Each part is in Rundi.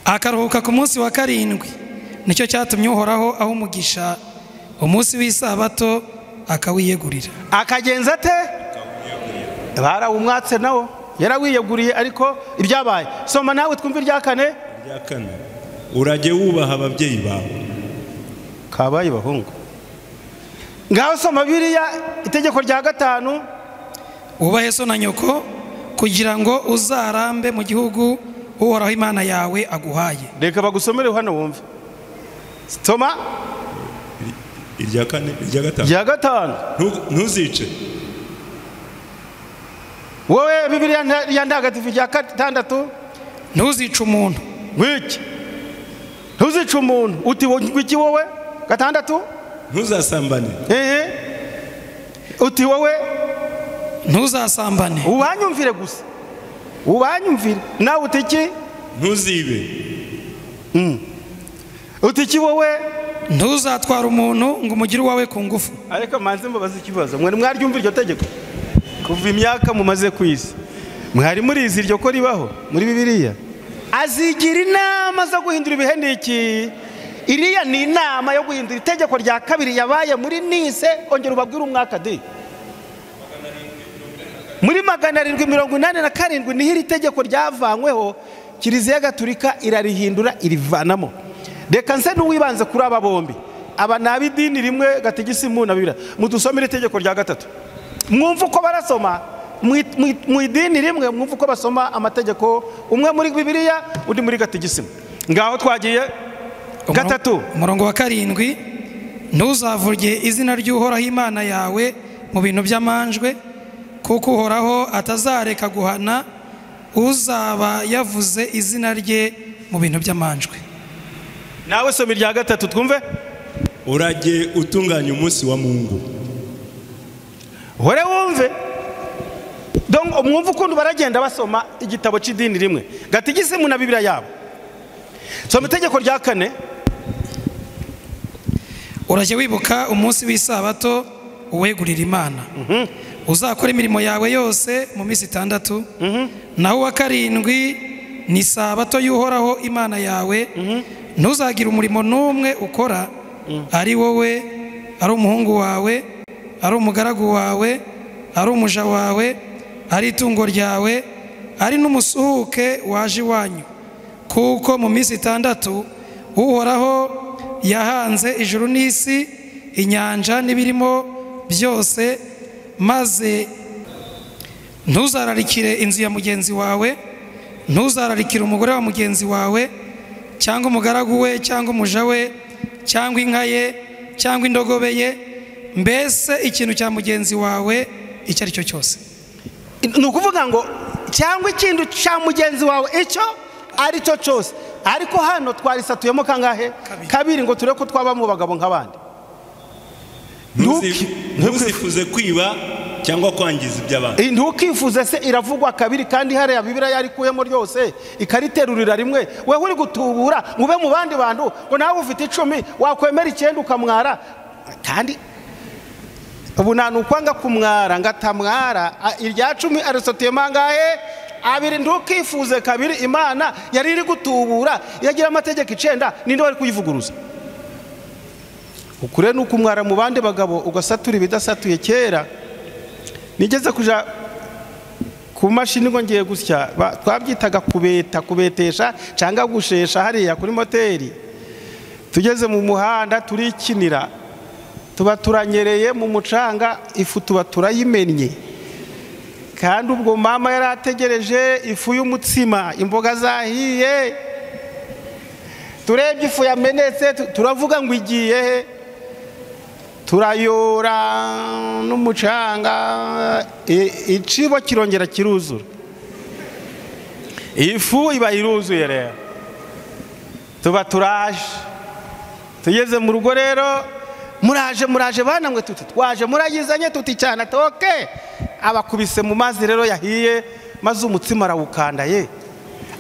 Akaruhuka ku munsi wa karindwi. Nicyo cyatumye Uhoraho aho umugisha umunsi w'isabato akawiyegurira. Akagenza ate? Barawumwatse nawo yarawiyeguriye, ariko ibyabaye. Soma nawe twumve irya kane. Irya kane, urajye wubaha ababyeyi bawe. Kabaye bahungu. Ngaho soma biriya itegeko rya gatanu. Ubahe so na nyoko kugira ngo uzarambe mu gihugu Uhoraho Imana yawe aguhaye. Reka bagusomere hano wumve. Soma irya kane, irya gatanu. Irya gatanu. Ntuzice. Wowe Bibiliya ya ndagatifu rya gatandatu. Ntuzice umuntu. Wiki. Ntuzice umuntu. Uti wiki wowe? Gatandatu. Ntuzasambane. Uti wowe? Ntuzasambane. Ubanyumvire gusa. Ubanyumvire. Nawe uti iki? Ntuzibe. Uti iki wowe? Ntuzatwara umuntu ngo umugire uwawe ku ngufu. Ariko manze mbabaze ikibazo. Mwe mwaryumva iryo tegeko? Kuva imyaka mumaze ku isi mwari murizi iryo ko ribaho muri Bibiliya? Azigira inama zo guhindura ibihe n'iki? Iriya ni inama yo guhindura itegeko rya kabiri yabaye muri Nise. Ongera ubabwire umwaka de. Muri 787 niho iri tegeko ryavanyweho, Kiliziya Gatulika irarihindura irivanamo. Reka nse n'uwibanze kuri aba bombi, aba n'ab'idini rimwe gatigisimu na Bibiliya. Mudusomere itegeko rya gatatu. Mwumva uko barasoma mu idini rimwe, mwumva uko basoma amategeko, umwe muri Bibiliya undi muri gatigisimu. Ngaho twagiye gatatu. Umurongo wa karindwi. Ntuzavuge izina ry'Uhoraho Imana yawe mu bintu by'amanjwe, kuko Uhoraho atazareka guhana uzaba yavuze izina rye mu bintu by'amanjwe. Nawe soma irya gatatu twumve. Urajye utunganya umunsi wa Mungu. Hore wumve. Donc mwumve ukuntu baragenda basoma igitabo cy'idini rimwe, gatigisimu na Bibiliya yabo. Soma itegeko rya kane. Urajye wibuka umunsi w'isabato uwegurira Imana. Uzakora imirimo yawe yose mu minsi itandatu, naho uwa karindwi ni sabato y'Uhoraho Imana yawe. Ntuzagire umurimo n'umwe ukora, ari wowe, ari umuhungu wawe, ari umugaragu wawe, ari umuja wawe, ari itungo ryawe, ari n'umusuhuke waje iwanyu. Kuko mu minsi itandatu Uhoraho yahanze ijuru n'isi, inyanja n'ibirimo byose. Maze ntuzararikire inzu ya mugenzi wawe, ntuzararikire umugore wa mugenzi wawe, cyangwa umugaragu we, cyangwa umuja we, cyangwa inka ye, cyangwa indogobe ye, mbese ikintu cya mugenzi wawe icyo ari cyo cyose. Ni ukuvuga ngo cyangwa ikintu cya mugenzi wawe icyo ari cyo cyose. Ariko hano twarisatuyemo kangahe? Kabiri, ngo turebe ko twaba mu bagabo nk'abandi. Ntuzifuze kwiba cyangwa kwangiza iby'abandi. Ntukifuze se iravugwa kabiri, kandi hariya Bibiliya yarikuyemo ryose ikariterurira rimwe. Wewe uri gutubura ngo ube mu bandi bantu, ngo nawe ufite 10 wakwemera 9 ukamwara. Kandi ubu nta nukwanga kumwara ngatamwara. Irya 10 arisotiyemo angahe? Abiri. Ntukifuze kabiri. Imana yari iri gutubura yagira amategeko 9, ninde wari kuyivuguruza? Ukure nukumwara mu bandi bagabo ugasatura ibidasatuye. Kera nigeze kuja ku mashini ngo ngiye gusya, twabyitaga kubeta, kubetesha cyangwa gushesha hariya kuri moteri. Tugeze mu muhanda turikinira, tuba turanyereye mu mucanga, ifu tuba turayimennye. Kandi ubwo mama yarategereje ifu y'umutsima, imboga zahiye. Turebye ifu yamenetse turavuga ngo igiye he? Turayora n'umucanga, icibo kirongera kiruzura, ifu iba iruzuye. Rero tuba turaje, tugeze mu rugo rero, muraje muraje bana mwe, tuti twaje murayizanye, tuti cyane toke. Abakubise mu mazi rero yahiye, maze umutsima arawukandaye,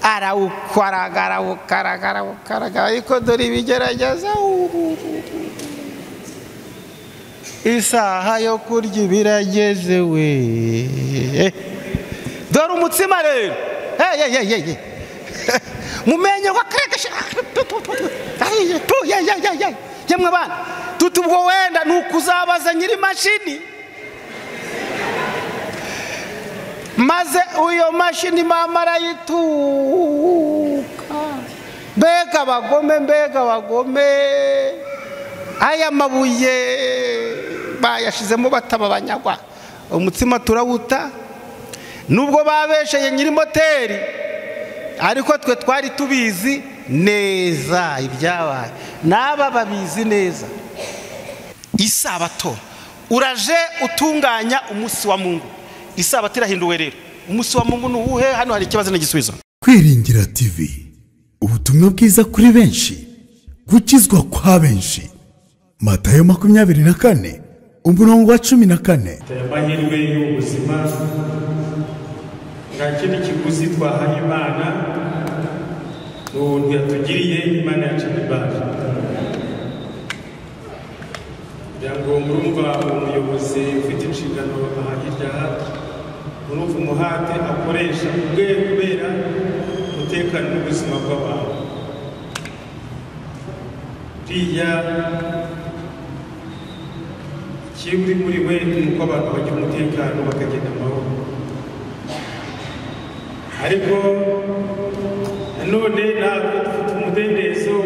arawukaraga arawukaraga arawukaraga, ariko dore ibigerageza. Isaha yo kurya ibirageze we. Dore umutsima rero. Mumenye ko kregesha. Ya ya ya ya. Yemwe bana, tutubwo wenda nukuzabaza nyiri mashini. Maze uyo mashini mama arayituka. Mbega bagome, mbega bagome. Aya mabuye bayashizemo bataba banyagwa. Umutsima turawuta. Nubwo babesheye nyiri moteri, ariko twe twari tubizi neza ibyabaye. Naba babizi neza. Isabato uraje utunganya umunsi wa Mungu. Isabato irahinduwe rero. Umunsi wa Mungu nuwuhe? Hano hari ikibazo n'igisubizo. Kwiringira TV, ubutumwa bwiza kuri benshi, gukizwa kwa benshi. Matayo 24 umurongo wa 14. Amahirwe y'ubuzima nta kindi kiguzi twahaye Imana, n'ubuntu yatugiriye. Imana yacu ibara kugira ngo murumva umuyobozi ufite inshingano aha hirya aha, murumva umuhate akoresha ubwe kubera umutekano n'ubuzima bw'abantu. Buriya ikiri muri we ni uko abantu bagira umutekano bakagenda amahoro. Ariko nanone ntabwo dufite umudendezo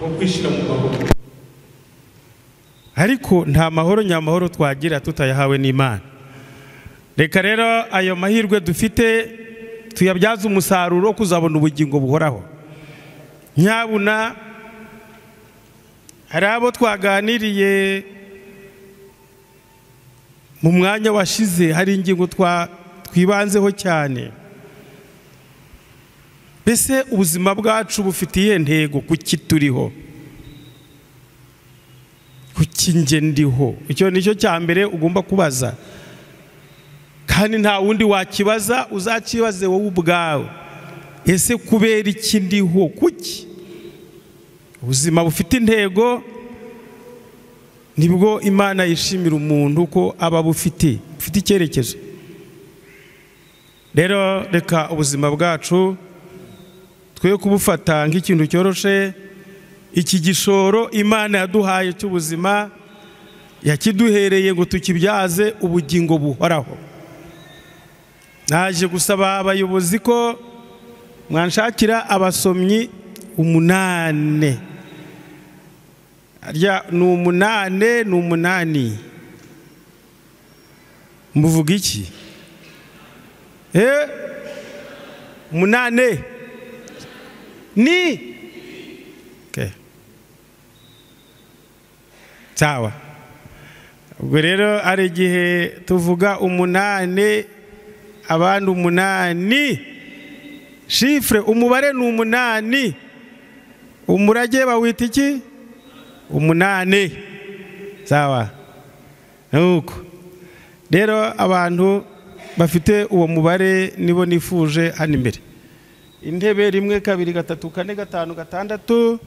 wo kwishyira mu mahoro. Ariko nta mahoro nyamahoro twagira tutayahawe n'Imana. Reka rero ayo mahirwe dufite tuyabyaze umusaruro kuzabona ubugingo buhoraho. Nyabuna hari abo twaganiriye mu mwanya washize, hari ingingo twibanzeho cyane. Mbese ubuzima bwacu bufitiye intego? Kuki turiho? Kuki nge ndiho? Icyo nicyo cya mbere ugomba kubaza, kandi nta wundi wakibaza, uzakibaze wowe ubwawe. Ese kubera iki ndiho? Kuki? Ubuzima bufite intego nibwo Imana yishimira umuntu ko aba bufite icyerekezo. Rero reka ubuzima bwacu twe kubufata nk'ikintu cyoroshe. Iki gishoro Imana yaduhaye cy'ubuzima yakiduhereye ngo tukibyaze ubugingo buhoraho. Naje gusaba abayobozi ko mwanshakira abasomyi 8. Arya ni 8 ni 8. Muvuga iki? 8 ni okay. Sawa. Ubwo rero ari igihe tuvuga 8 abandi 8. Shifre umubare ni 8. Umurage bawita iki? 8. Sawa. Nuko rero abantu bafite uwo mubare nibo nifuje hano imbere. Intebe 1 2 3 4 5 6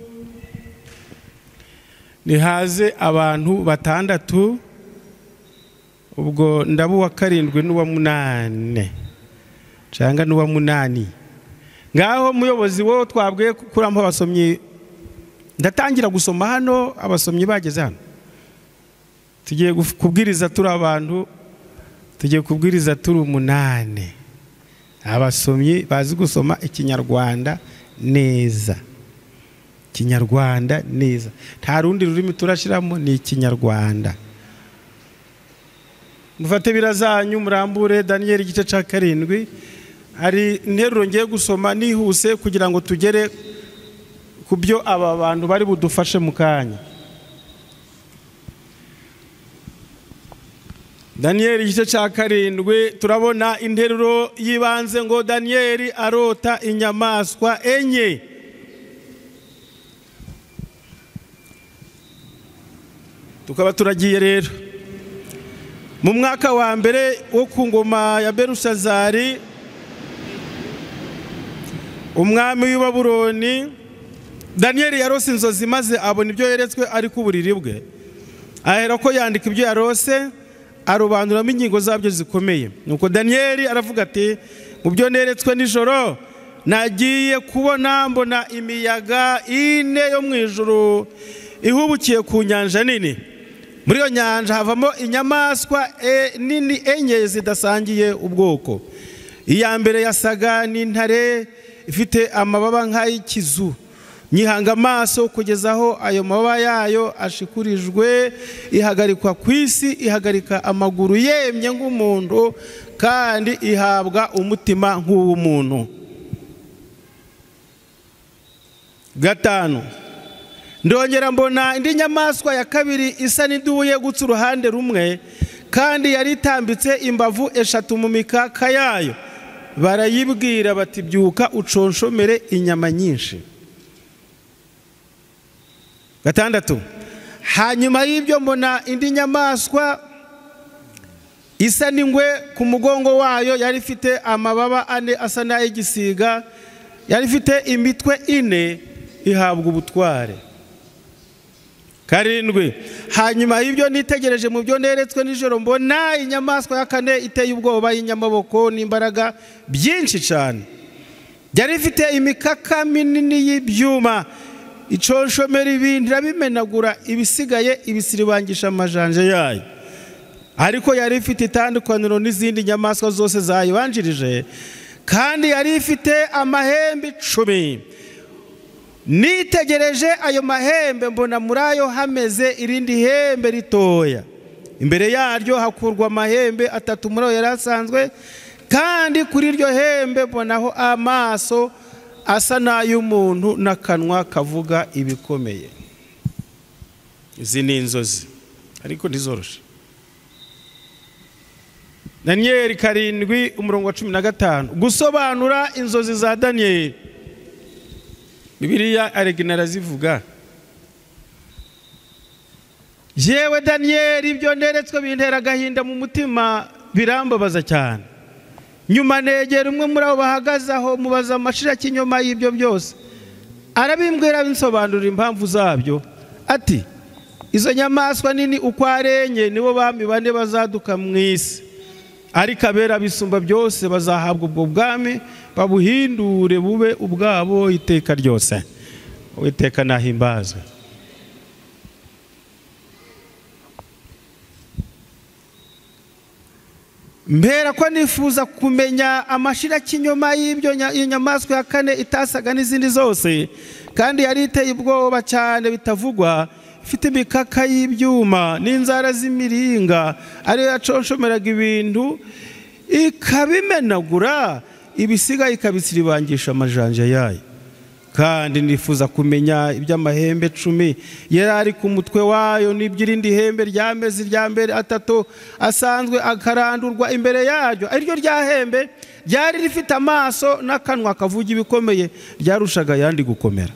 nihaze abantu 6. Ubwo ndabu wa 7 n'uwa 8 cyangwa n'uwa 8. Ngaho muyobozi wo twabwiye kurampa abasomyi. Ndatangira gusoma hano abasomyi bageze hano. Tugiye kubwiriza turi abantu, tugiye kubwiriza turi 8. Abasomyi bazi gusoma Ikinyarwanda neza. Ikinyarwanda neza. Nta rundi rurimi turashiramo, ni Ikinyarwanda. Mufate birazanyu murambure Daniel igice ca 7. Hari interuro ngiye gusoma nihuse kugira ngo tugere ku byo aba bantu bari budufashe mu kanya. Daniel igice ca 7 turabona interuro yibanze ngo Daniel arota inyamaswa 4. Tukaba turagiye rero mu mwaka wa mbere wo ku ngoma ya Berushazari umwami w'i Babuloni. Daniel yarose inzozi maze abona ibyo yeretswe ari ku buriri bwe. Ahera ko yandika ibyo yarose, arobanuramo ingingo zabyo zikomeye. Nuko Daniel aravuga ati: Mu byo neretswe nijoro nagiye kubona mbona imiyaga ine yo mu ijuru ihubukiye ku nyanja nini. Muri iyo nyanja havamo inyamaswa nini enye zidasangiye ubwoko. Iya mbere yasaga n'intare ifite amababa nk'ay'ikizu. Nyihanga amaso kugeza aho ayo mababa yayo ashikurijwe, ihagarikwa ku isi, ihagarika amaguru yemye nk'umuntu, kandi ihabwa umutima nk'uw'umuntu. 5. Ndongera mbona indi nyamaswa ya kabiri isa n'idubu yegutse uruhande rumwe, kandi yari itambitse imbavu 3 mu mikaka yayo. Barayibwira bati byuka uconshomere inyama nyinshi. 6. Hanyuma y'ibyo mbona indi nyamaswa isa n'ingwe, ku mugongo wayo yari ifite amababa 4 asa n'ay'igisiga, yari ifite imitwe 4, ihabwa ubutware. 7. Hanyuma y'ibyo nitegereje mu byo neretswe nijoro mbona inyamaswa ya kane iteye ubwoba y'inyamaboko n'imbaraga byinshi cyane. Yari ifite imikaka minini y'ibyuma, iconshomera ibintu irabimenagura, ibisigaye ibisiribangisha amajanja yayo. Ariko yari ifite itandukaniro n'izindi nyamaswa zose zayibanjirije, kandi yari ifite amahembe 10. Nitegereje ayo mahembe mbona muri ayo hameze irindi hembe ritoya. Imbere yaryo hakurwa amahembe 3 muri ayo yari asanzwe, kandi kuri iryo hembe mbonaho amaso asa n'ay'umuntu n'akanwa kavuga ibikomeye. Izi ni inzozi ariko ntizoroshe. Daniyeli 7 umurongo wa 15. Gusobanura inzozi za Daniyeli. Bibiliya original zivuga. Yewe Daniyeli, ibyo neretswe bintera agahinda mu mutima, birambabaza cyane. Nyuma negera umwe muri abo bahagaze aho, mubaza amashira kinyoma y'ibyo byose. Arabimbwira binsobanurira impamvu zabyo, ati izo nyamaswa nini uko arenye nibo bami bane bazaduka mu isi, ariko abera bisumba byose bazahabwa ubwo bwami, babuhindure bube ubwabo iteka ryose. Uwiteka nahimbazwe. Mbera ko nifuza kumenya amashira kinyoma y'ibyo inyamaswa ya kane itasaga n'izindi zose, kandi yari iteye ubwoba cyane bitavugwa, ifite imikaka y'ibyuma n'inzara z'imiringa, ariyo yaconshomeraga ibintu ikabimenagura, ibisigaye ikabisiribangisha amajanja yayo. Kandi nifuza kumenya iby'amahembe 10 yari ari ku mutwe wayo, n'iby'irindi hembe ryameze irya mbere 3 asanzwe akarandurwa imbere yaryo, ariryo rya hembe ryari rifite amaso n'akanwa kavuga ibikomeye, ryarushaga ayandi gukomera.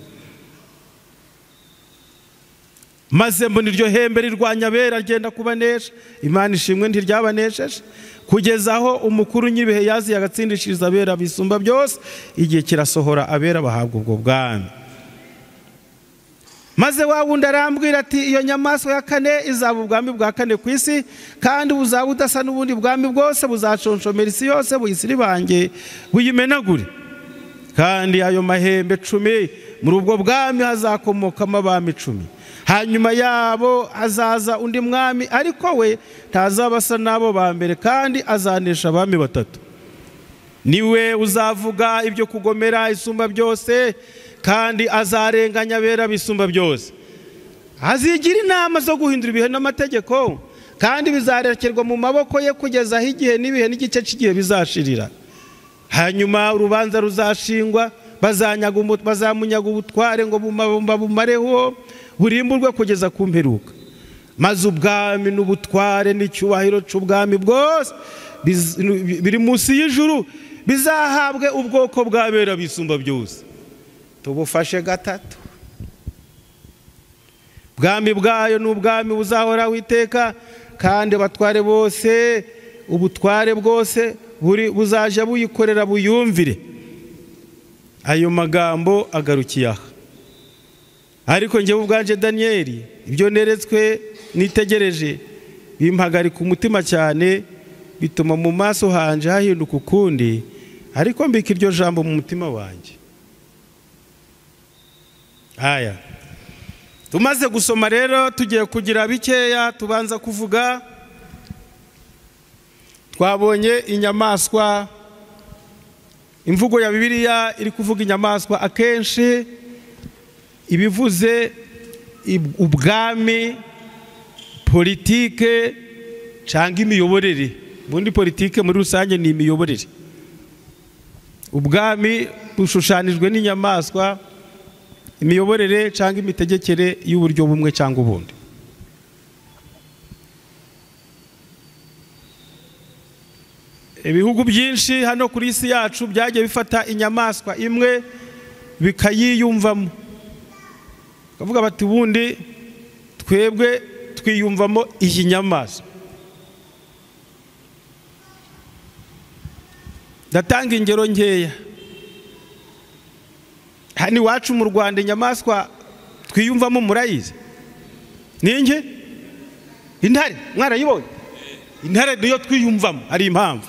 Maze mbona iryo hembe rirwanya abera ryenda kubanesha. Imana ishimwe ntiryabanesheje, kugeza aho umukuru ny'ibihe yaziye agatsindishiriza abera bisumba byose. Igihe kirasohora abera bahabwa ubwo bwami. Maze wa wundi arambwira ati iyo nyamaswa ya kane izaba ubwami bwa kane ku isi, kandi buzaba budasa n'ubundi bwami bwose, buzaconshomera isi yose, buyisiribange buyimenagure. Kandi ayo mahembe 10 muri ubwo bwami hazakomokamo abami 10. Hanyuma yabo hazaza undi mwami, ariko we ntazaba asa n'abo ba mbere, kandi azanesha abami 3. Niwe uzavuga ibyo kugomera isumba byose, kandi azarenganya abera bisumba byose. Azigira inama zo guhindura ibihe n'amategeko, kandi bizarekerwa mu maboko ye kugeza aho igihe n'ibihe n'igice cy'igihe bizashirira. Hanyuma urubanza ruzashingwa, bazamunyaga ubutware ngo bumareho, burimburwe kugeza ku mperuka. Maze ubwami n'ubutware n'icyubahiro cy'ubwami bwose biri munsi y'ijuru bizahabwe ubwoko bw'abera bisumba byose. Tubufashe 3. Bwami bwayo n'ubwami buzahoraho iteka, kandi abatware bose ubutware bwose buzaja buyikorera buyumvire. Ayo magambo agarukiye aha. Ariko njyewe ubwanje Daniyeli, ibyo neretswe nitegereje bimpagarika umutima cyane, bituma mu maso hanje hahinduka ukundi. Ariko mbika iryo jambo mu mutima wanjye. Aya, tumaze gusoma rero, tugiye kugira bikeya tubanza kuvuga. Twabonye inyamaswa, imvugo ya Bibiliya iri kuvuga inyamaswa akenshi ibivuze ubwami, politike cyangwa imiyoborere. Ubundi politike muri rusange ni imiyoborere. Ubwami bushushanijwe n'inyamaswa, imiyoborere cyangwa imitegekere y'uburyo bumwe cyangwa ubundi. Ibihugu byinshi hano kuri isi yacu byagiye bifata inyamaswa imwe bikayiyumvamo, bakavuga bati ubundi twebwe twiyumvamo iyi nyamaswa. Ndatanga ingero nkeya. Hano iwacu mu Rwanda inyamaswa twiyumvamo murayizi ni inge? Intare. Mwarayibonye? Intare niyo twiyumvamo, hari impamvu.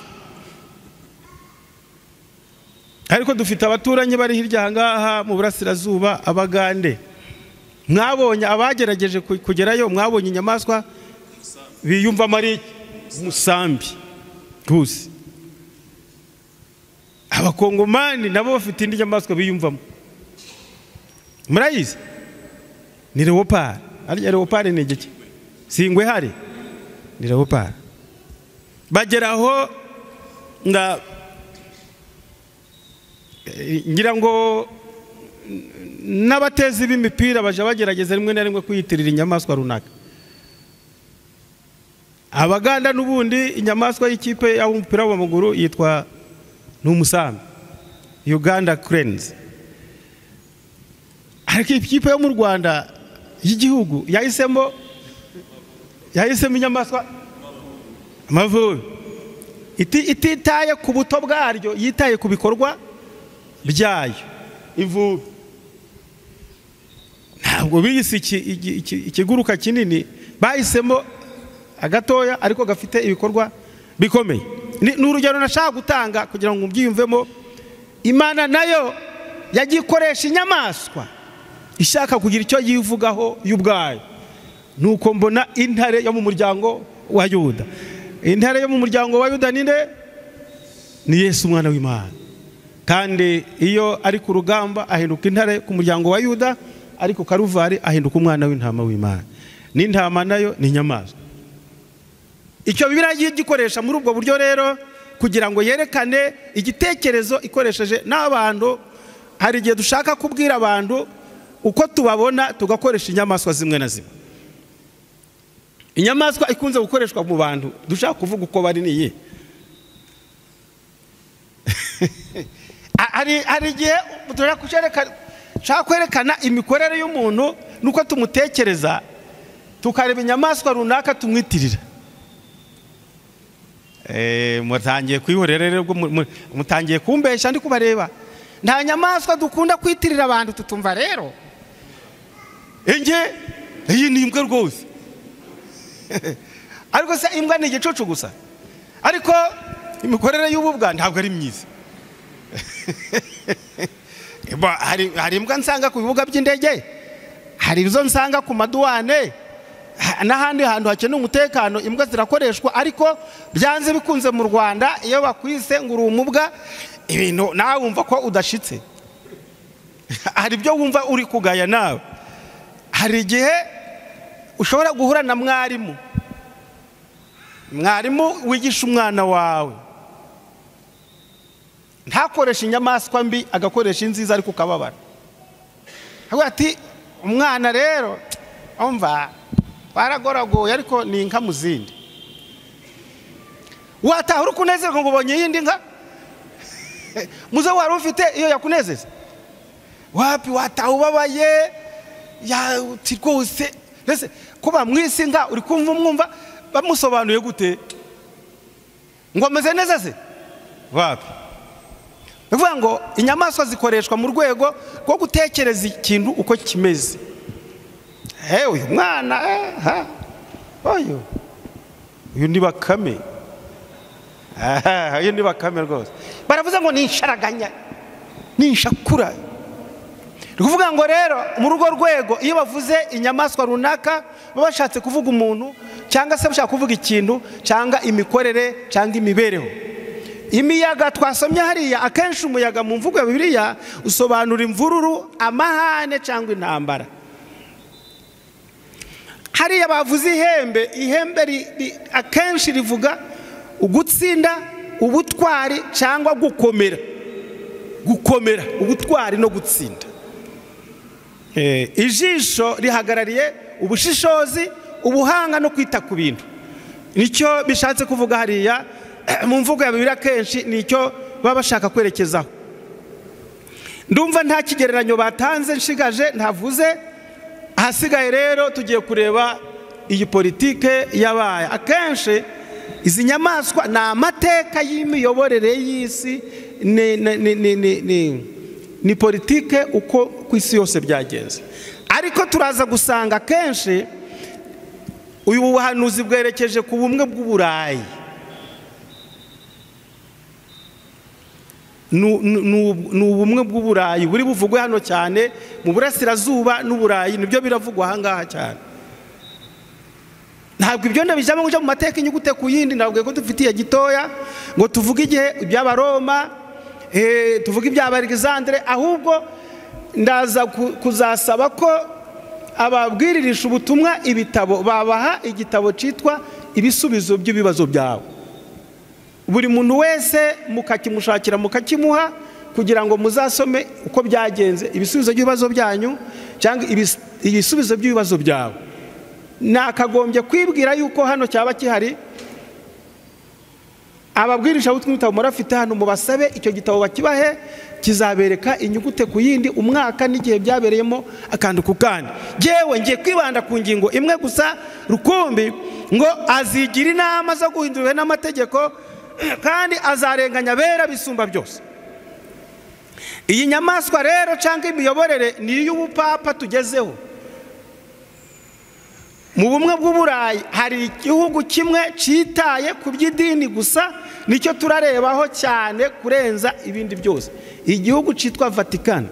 Ariko dufite abaturanyi bari hirya aha ngaha mu burasirazuba, Abagande. Mwabonye abagerageje kugerayo, mwabonye inyamaswa biyumvamo ari umusambi gusa. Abakongomani nabo bafite indi nyamaswa biyumvamo, murayizi? Ni leopard. Arya leopard ni igiki? Si ingwe hari? Ni leopard. Bageraho nga ngira ngo n'abatezi b'imipira baje bagerageza rimwe na rimwe kwiyitirira inyamaswa runaka. Abaganda n'ubundi inyamaswa y'ikipe y'umupira w'amaguru yitwa n'umusambi, Uganda Cranes. Ariko ikipe yo mu Rwanda y'igihugu yahisemo inyamaswa Amavubi. Ititaye ku buto bwaryo, yitaye ku bikorwa byayo. Ivubi ntabwo biyise ikiguruka kinini, bahisemo agatoya ariko gafite ibikorwa bikomeye. Ni urugero nashaka gutanga kugira ngo mubyiyumvemo. Imana nayo yagiye ikoresha inyamaswa ishaka kugira icyo yivugaho y'ubwayo. Nuko mbona intare yo mu muryango wa Yuda. Intare yo mu muryango wa Yuda ninde? Ni Yesu umwana w'Imana. Kandi iyo ari ku rugamba ahinduka intare ku muryango wa Yuda, ariko Karuvari ahinduka umwana w'intama w'Imana. N'intama nayo ni inyamaswa. Icyo Bibiliya yagiye gikoresha muri ubwo buryo rero kugira ngo yerekane igitekerezo ikoresheje n'abantu. Hari igihe dushaka kubwira abantu uko tubabona tugakoresha inyamaswa zimwe na zimwe. Inyamaswa ikunze gukoreshwa mu bantu dushaka kuvuga uko bari ni iyihe? Hari igihe dushaka kwerekana imikorere y'umuntu nuko tumutekereza, tukareba inyamaswa runaka tumwitirira. Mutangiye kwihorera rero, mutangiye kumbesha ndi kubareba. Nta nyamaswa dukunda kwitirira abantu tutumva rero. Inge iyi ni imbwa rwose. Ariko se imbwa ni igicucu gusa. Ariko imikorere y'ububwa ntabwo ari myiza. Hari imbwa nsanga ku bibuga by'indege, hari izo nsanga ku maduwane n'ahandi hantu hakeneye umutekano, imbwa zirakoreshwa. Ariko byanze bikunze mu Rwanda iyo bakwise ngo uri umubwa, ibintu nawe wumva ko udashitse. Hari ibyo wumva uri kugaya nawe. Hari igihe ushobora guhura na mwarimu, mwarimu wigisha umwana wawe ntakoresha inyamaswa mbi, agakoresha inziza ariko ukababara. Ati umwana rero umva baragoragoye ariko ni inka mu zindi. Wataha uri kunezerwa ngo ubonye iyindi nka muze wari ufite iyo yakunezeza. Wapi, wataha ubabaye ya rwose. Mbese kuba mwisi nka uri kumva umwumva bamusobanuye gute ngo ameze neza se? Wapi. Bivuga ngo inyamaswa zikoreshwa mu rwego rwo gutekereza ikintu uko kimeze. Uyu mwana uyu ni Bakame. Iyo ni Bakame rwose. Baravuze ngo ni insharaganya, ni inshakura. Ni ukuvuga ngo rero muri urwo rwego iyo bavuze inyamaswa runaka baba bashatse kuvuga umuntu cyangwa se bashaka kuvuga ikintu cyangwa imikorere cyangwa imibereho. Imiyaga twasomye hariya, akenshi umuyaga mu mvugo ya Bibiliya usobanura imvururu, amahane cyangwa intambara. Hariya bavuze ihembe, ihembe akenshi rivuga ugutsinda, ubutwari cyangwa gukomera. Gukomera, ubutwari no gutsinda. Ijisho rihagarariye ubushishozi, ubuhanga no kwita ku bintu. Nicyo bishatse kuvuga hariya mu mvugo ya Bibiliya, akenshi nicyo baba bashaka kwerekezaho. Ndumva nta kigereranyo batanze nshigaje ntavuze. Ahasigaye rero tugiye kureba iyi politike yabaye. Akenshi izi nyamaswa ni amateka y'imiyoborere y'isi, ni politike uko ku isi yose byagenze. Ariko turaza gusanga akenshi uyu buhanuzi bwerekeje ku bumwe bw'Uburayi. Ni ubumwe bw'Uburayi buri buvugwe hano cyane mu burasirazuba n'Uburayi, nibyo biravugwa aha ngaha cyane. Ntabwo ibyo ndabijyamo ngo mu mateka inyugute ku yindi, ntabwo ko dufitiye gitoya ngo tuvuge igihe iby'Abaroma, tuvuge iby'aba Alexandre, ahubwo ndaza kuzasaba ko ababwiririsha ubutumwa ibitabo babaha igitabo cyitwa ibisubizo by'ibibazo byawe. Buri muntu wese mukakimushakira mukakimuha kugira ngo muzasome uko byagenze, ibisubizo by'ibibazo byanyu cyangwa ibisubizo by'ibibazo byawe. Nakagombye kwibwira yuko hano cyaba kihari. Ababwirisha ubutumwa ibitabo murafite hano, mubasabe icyo gitabo bakibahe, kizabereka inyugute ku yindi, umwaka n'igihe byabereyemo, akantu ku kandi. Jewe ngiye kwibanda ku ngingo imwe gusa rukumbi, ngo azigira inama zo guhindura n'amategeko kandi azarenganya abera bisumba byose. Iyi nyamaswa rero cyangwa imiyoborere ni iy'ubupapa tugezeho. Mu bumwe bw'Uburayi hari igihugu kimwe cyitaye ku by'idini gusa, nicyo turarebaho cyane kurenza ibindi byose. Igihugu cyitwa Vatican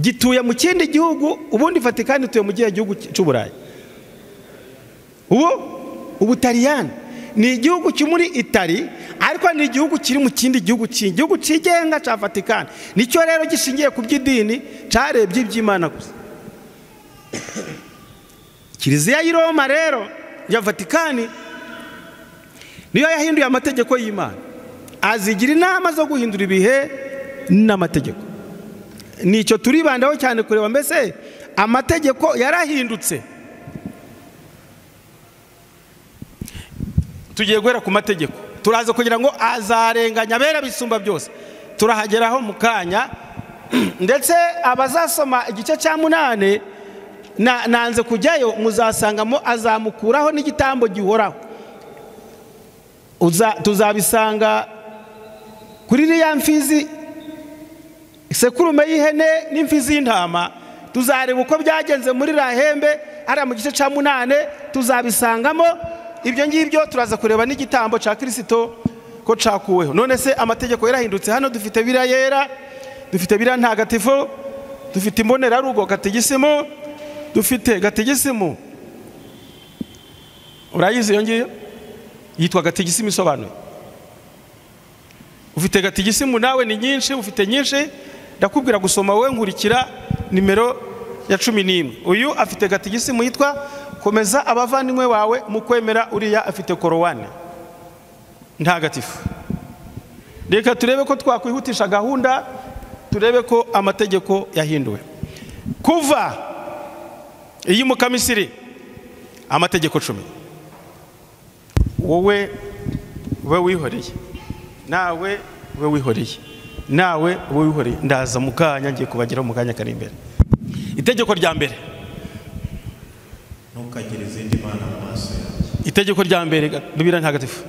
gituye mu kindi gihugu. Ubundi Vatican ituye mu gihe gihugu cy'Uburayi, ubu Ubutaliyani ni igihugu cyo muri Itali, ariko ni igihugu kiri mu kindi gihugu, igihugu cyigenga cya Vatican. Nicyo rero gishingiye ku by'idini, cyarebye iby'Imana gusa. Kiliziya y'i Roma rero ya Vatikani niyo yahinduye amategeko y'Imana, azigira inama zo guhindura ibihe n'amategeko. Nicyo turibandaho cyane kureba mbese amategeko yarahindutse. Tugiye guhera ku mategeko, turaza kugira ngo azarenganya abera bisumba byose, turahageraho mu kanya. Ndetse abazasoma igice cya 8 nanze kujyayo, muzasangamo azamukuraho n'igitambo gihoraho. Tuzabisanga kuri iriya mfizi isekurume y'ihene n'imfizi y'intama. Tuzareba uko byagenze muri Rahembe ari mu gice cya 8, tuzabisangamo ibyo ngibyo. Turaza kureba n'igitambo cya Kristo ko cakuweho. None se amategeko yarahindutse? Hano dufite Bibiliya yera, dufite Bibiliya ntagatifu, dufite imbonerarugo gatigisimu, dufite gatigisimu. Urayizi iyo ngiyo yitwa gatigisimu isobanuye. Ufite gatigisimu nawe ni nyinshi, ufite nyinshi. Ndakubwira gusoma wowe nkurikira nimero ya 11. Uyu afite gatigisimu yitwa komeza abavandimwe bawe mu kwemera, uriya afite korowani ntagatifu. Reka turebe ko twakwihutisha gahunda, turebe ko amategeko yahinduwe. Kuva iyi mukamisiri amategeko 10. Wowe we wihoreye, nawe we wihoreye, nawe we wihoreye. Ndaza mukanya, ngiye kubagira mu kanya kari imbere. Itegeko rya mbere, ntukagire izindi mana mu maso yanjye. Itegeko rya mbere, Bibiliya ntagatifu,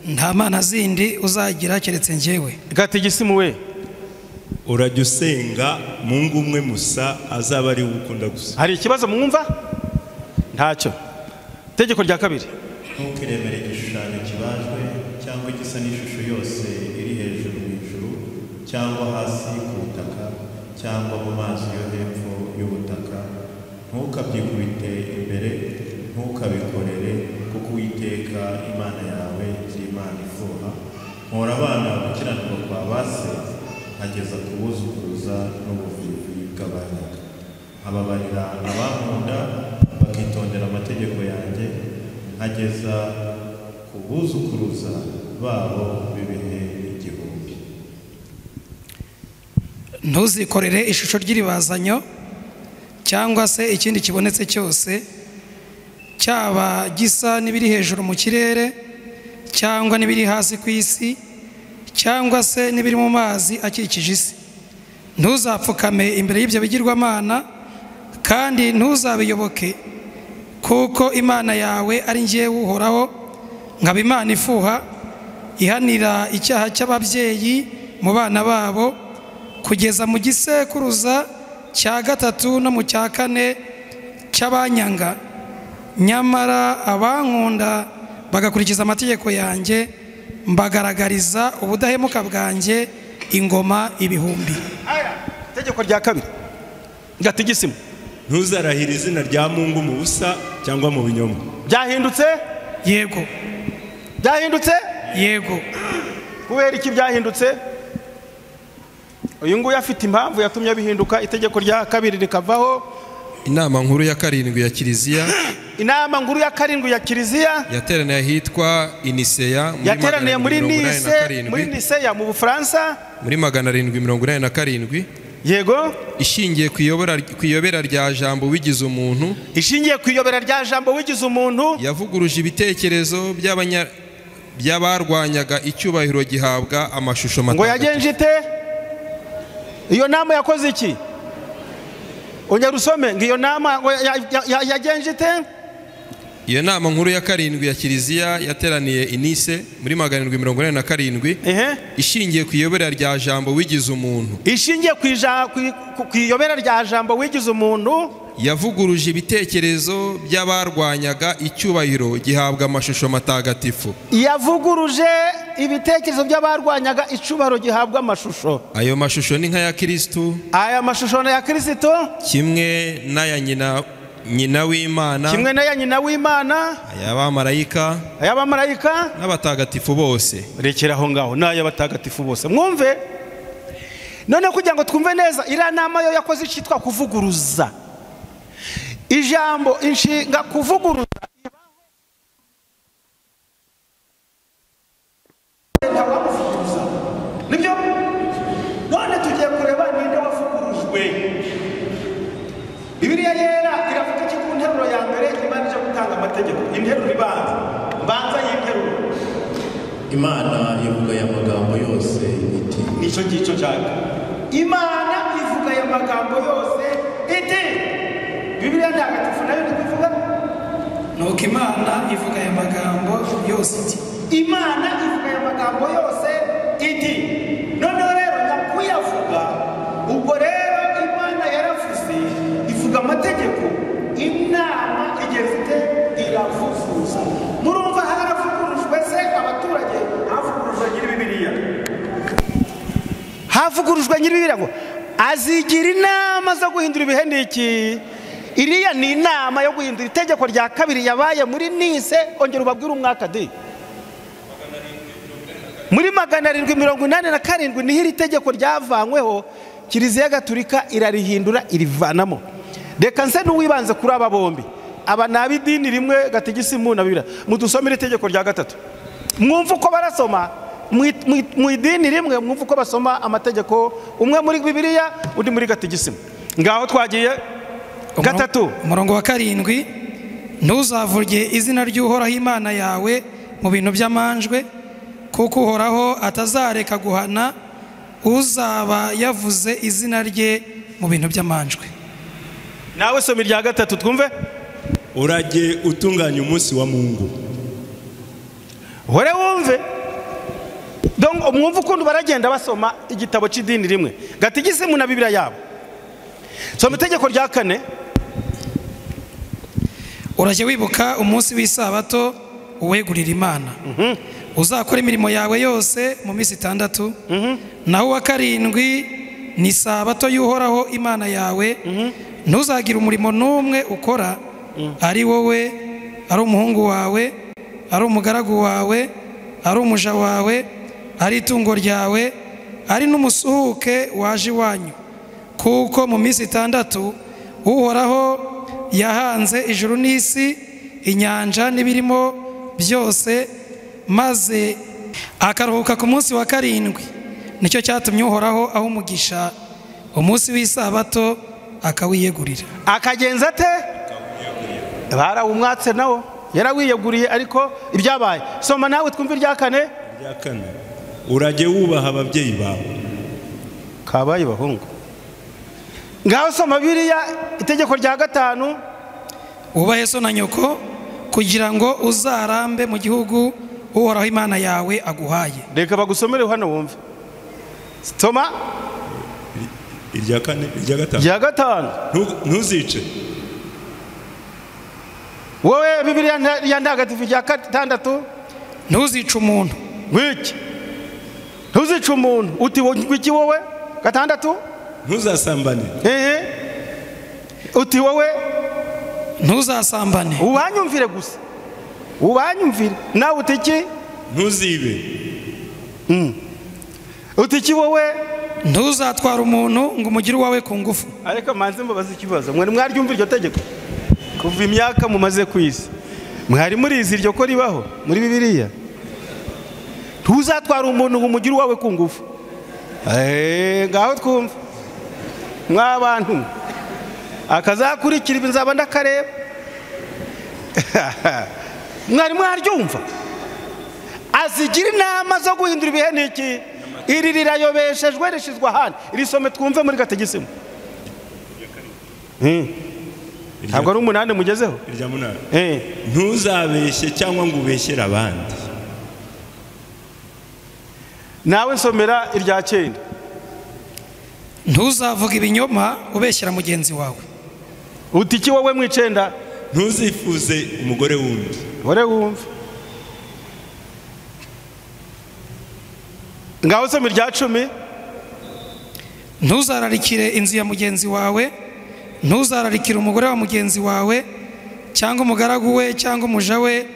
nta mana zindi uzagira keretse njyewe. Gatigisimu we, urajya usenga Mungu umwe musa azaba ari ukunda gusa. Hari ikibazo mwumva? Ntacyo. Itegeko rya kabiri, ntukiremere igishushanyo kibajwe cyangwa igisa n'ishusho yose iri hejuru mu ijuru cyangwa hasi ku butaka cyangwa mu mazi yo hepfo y'ubutaka, ntukabyikubite imbere, ntukabikorere, kuko Uwiteka Imana yawe ari Imana ifuha, mpora abana gukiranirwa kwa ba se nkageza ku buzukuruza n'ubuvivi bw'abanyaga, nkababarira abankunda bakitondera amategeko yanjye, nkageza ku buzukuruza babo b'ibihe igihumbi. Ntuzikorere ishusho ry'iribazanyo cyangwa se ikindi kibonetse cyose, cyaba gisa n'ibiri hejuru mu kirere cyangwa n'ibiri hasi ku isi cyangwa se n'ibiri mu mazi akikije isi. Ntuzapfukame imbere y'ibyo bigirwamana kandi ntuzabiyoboke, kuko Imana yawe ari njyewe Uhoraho, nkaba Imana ifuha, ihanira icyaha cy'ababyeyi mu bana babo kugeza mu gisekuruza cya gatatu no mu cya kane cy'abanyanga. Nyamara abankunda bagakurikiza amategeko yanjye, mbagaragariza ubudahemuka bwanjye ingoma ibihumbi. Itegeko rya kabiri gatigisimu: ntuzarahire izina rya Mungu mu busa cyangwa mu binyoma. Byahindutse? Yego. Byahindutse? Yego. Kubera iki byahindutse? Uyu nguyu afite impamvu yatumye bihinduka, itegeko rya kabiri rikavaho. Inama nkuru ya karindwi ya Kiliziya, inama nkuru ya karindwi ya Kiliziya yateraniye ahitwa Iniseya, yateraniye muri Nice, muri Niseya mu Bufaransa muri 787. Yego. Ishingiye ku iyobera rya jambo wigize umuntu, ishingiye ku iyobera rya jambo wigize umuntu, yavuguruje ibitekerezo by'abarwanyaga icyubahiro gihabwa amashusho matagatifu. Ngo yagenje ite? Iyo nama yakoze iki? Ongera usome ngo iyo nama yagenje ite? Iyo nama nkuru ya karindwi ya Kiliziya yateraniye i Nice muri 787, ishingiye ku iyobera rya jambo wigize umuntu, ishingiye ku iyobera rya jambo wigize umuntu, yavuguruje ibitekerezo by'abarwanyaga icyubahiro gihabwa amashusho matagatifu. Yavuguruje ibitekerezo by'abarwanyaga icyubahiro gihabwa amashusho. Ayo mashusho ni nk'aya Kristo, aya mashusho ni aya Kristo, kimwe n'aya nyina w'Imana, kimwe n'aya nyina w'Imana, ay'abamarayika, ay'abamarayika n'abatagatifu bose. Rekera aho ngaho, n'ay'abatagatifu bose. Mwumve none, kugira ngo twumve neza iriya nama yo yakoze icyitwa kuvuguruza. Ijambo inshinga kuvuguruza ntawamuvuguruza, nibyo? None tugiye kureba ninde wavugurujwe. Bibiliya yera iravuga iki ku nteruro ya mbere Imana ije gutanga amategeko? Interuro ibanza, mbanza y'interuro. Imana ivuga aya magambo yose iti. Nicyo ngicyo nshaka. Imana ivuga aya magambo yose iti. Bibiliya ntagatifu nayo ni kuvuga. Nuko Imana ivuga aya magambo yose iti. Imana ivuga aya magambo yose iti. Noneho rero nyakuyavuga, ubwo rero Imana yaravuze ivuga amategeko, inama igeze ite? Iravuguruza. Murumva haravugurujwe se abaturage? Havugurujwe nyiri Bibiliya, havugurujwe nyiri Bibiliya ngo azigira inama zo guhindura ibihe n'iki. Iriya ni inama yo guhindura itegeko rya kabiri yabaye muri Nice. Ongera ubabwire umwaka de. Muri 787 niho iri tegeko ryavanyweho, Kiliziya Gatulika irarihindura irivanamo. Reka nse n'uwibanze kuri aba bombi, aba ni ab'idini rimwe gatigisimu na Bibiliya. Mudusomere itegeko rya gatatu, mwumve uko barasoma mu idini rimwe, mwumve uko basoma amategeko, umwe muri Bibiliya undi muri gatigisimu. Ngaho twagiye. Gatatu, umurongo wa karindwi: ntuzavuge izina ry'Uhoraho Imana yawe mu bintu by'amanjwe, kuko Uhoraho atazareka guhana uzaba yavuze izina rye mu bintu by'amanjwe. Nawe soma irya gatatu twumve. Urajye utunganya umunsi wa Mungu. Hore wumve. Donc mwumve ukuntu baragenda basoma igitabo cy'idini rimwe, gatigisimu na Bibiliya yabo. Soma itegeko rya kane. Urajye wibuka umunsi w'isabato uwegurira Imana. Uzakora imirimo yawe yose mu minsi 6, naho uwa karindwi ni sabato y'Uhoraho Imana yawe. Ntuzagire umurimo n'umwe ukora, ari wowe, ari umuhungu wawe, ari umugaragu wawe, ari umuja wawe, ari itungo ryawe, ari n'umusuhuke waje iwanyu, kuko mu minsi 6 Uhoraho yahanze ijuru n'isi, inyanja n'ibirimo byose, maze akaruhuka ku munsi wa 7. Nicyo cyatumye Uhoraho aho umugisha umunsi w'isabato akawiyegurira. Akagenza ate? Barawumwatse nawo yarawiyeguriye, ariko ibyabaye. Soma nawe twumve irya kane. Irya kane, urajye wubaha ababyeyi bawe. Kabaye bahungu. Ngaho soma biriya itegeko rya 5. Wubahe so na nyoko kugira ngo uzarambe mu gihugu Uhoraho Imana yawe aguhaye. Reka bagusomere hano wumve. Soma irya kane, irya 5. Irya 5. Ntuzice. Wowe Bibiliya ya ntagatifu rya 6. Ntuzice umuntu. Wiki. Ntuzice umuntu. Uti wiki wowe? 6. Ntuzasambane. Uti wowe? Ntuzasambane. Ubanyumvire gusa. Ubanyumvire. Nawe uti iki? Ntuzibe. Uti iki wowe? Ntuzatwara umuntu ngo umugire uwawe ku ngufu. Ariko manze mbabaze ikibazo. Mwe mwaryumva iryo tegeko? Kuva imyaka mumaze ku isi, mwari murizi iryo ko ribaho muri Bibiliya? Ntuzatwara umuntu ngo umugire uwawe ku ngufu. Ngaho twumva mwabantu akazakurikira ibi nzaba ndakareba. Mwari mwaryumva? Azigira inama zo guhindura ibihe n'iki? Iri rirayobeshejwe rishizwe ahandi. Irisome twumve muri gategisimu. Ntabwo ari 8 mugezeho? Irya 8. Ntuzabeshye cyangwa ngo ubeshyere abandi. Nawe nsomera irya 9. Ntuzavuga ibinyoma ubeshyera mugenzi wawe. Uti iki wowe mu 9? Ntuzifuze umugore wundi. Gore wumve. Ngaho soma irya 10. Ntuzararikire inzu ya mugenzi wawe, ntuzararikire umugore wa mugenzi wawe, cyangwa umugaragu we, cyangwa umuja we,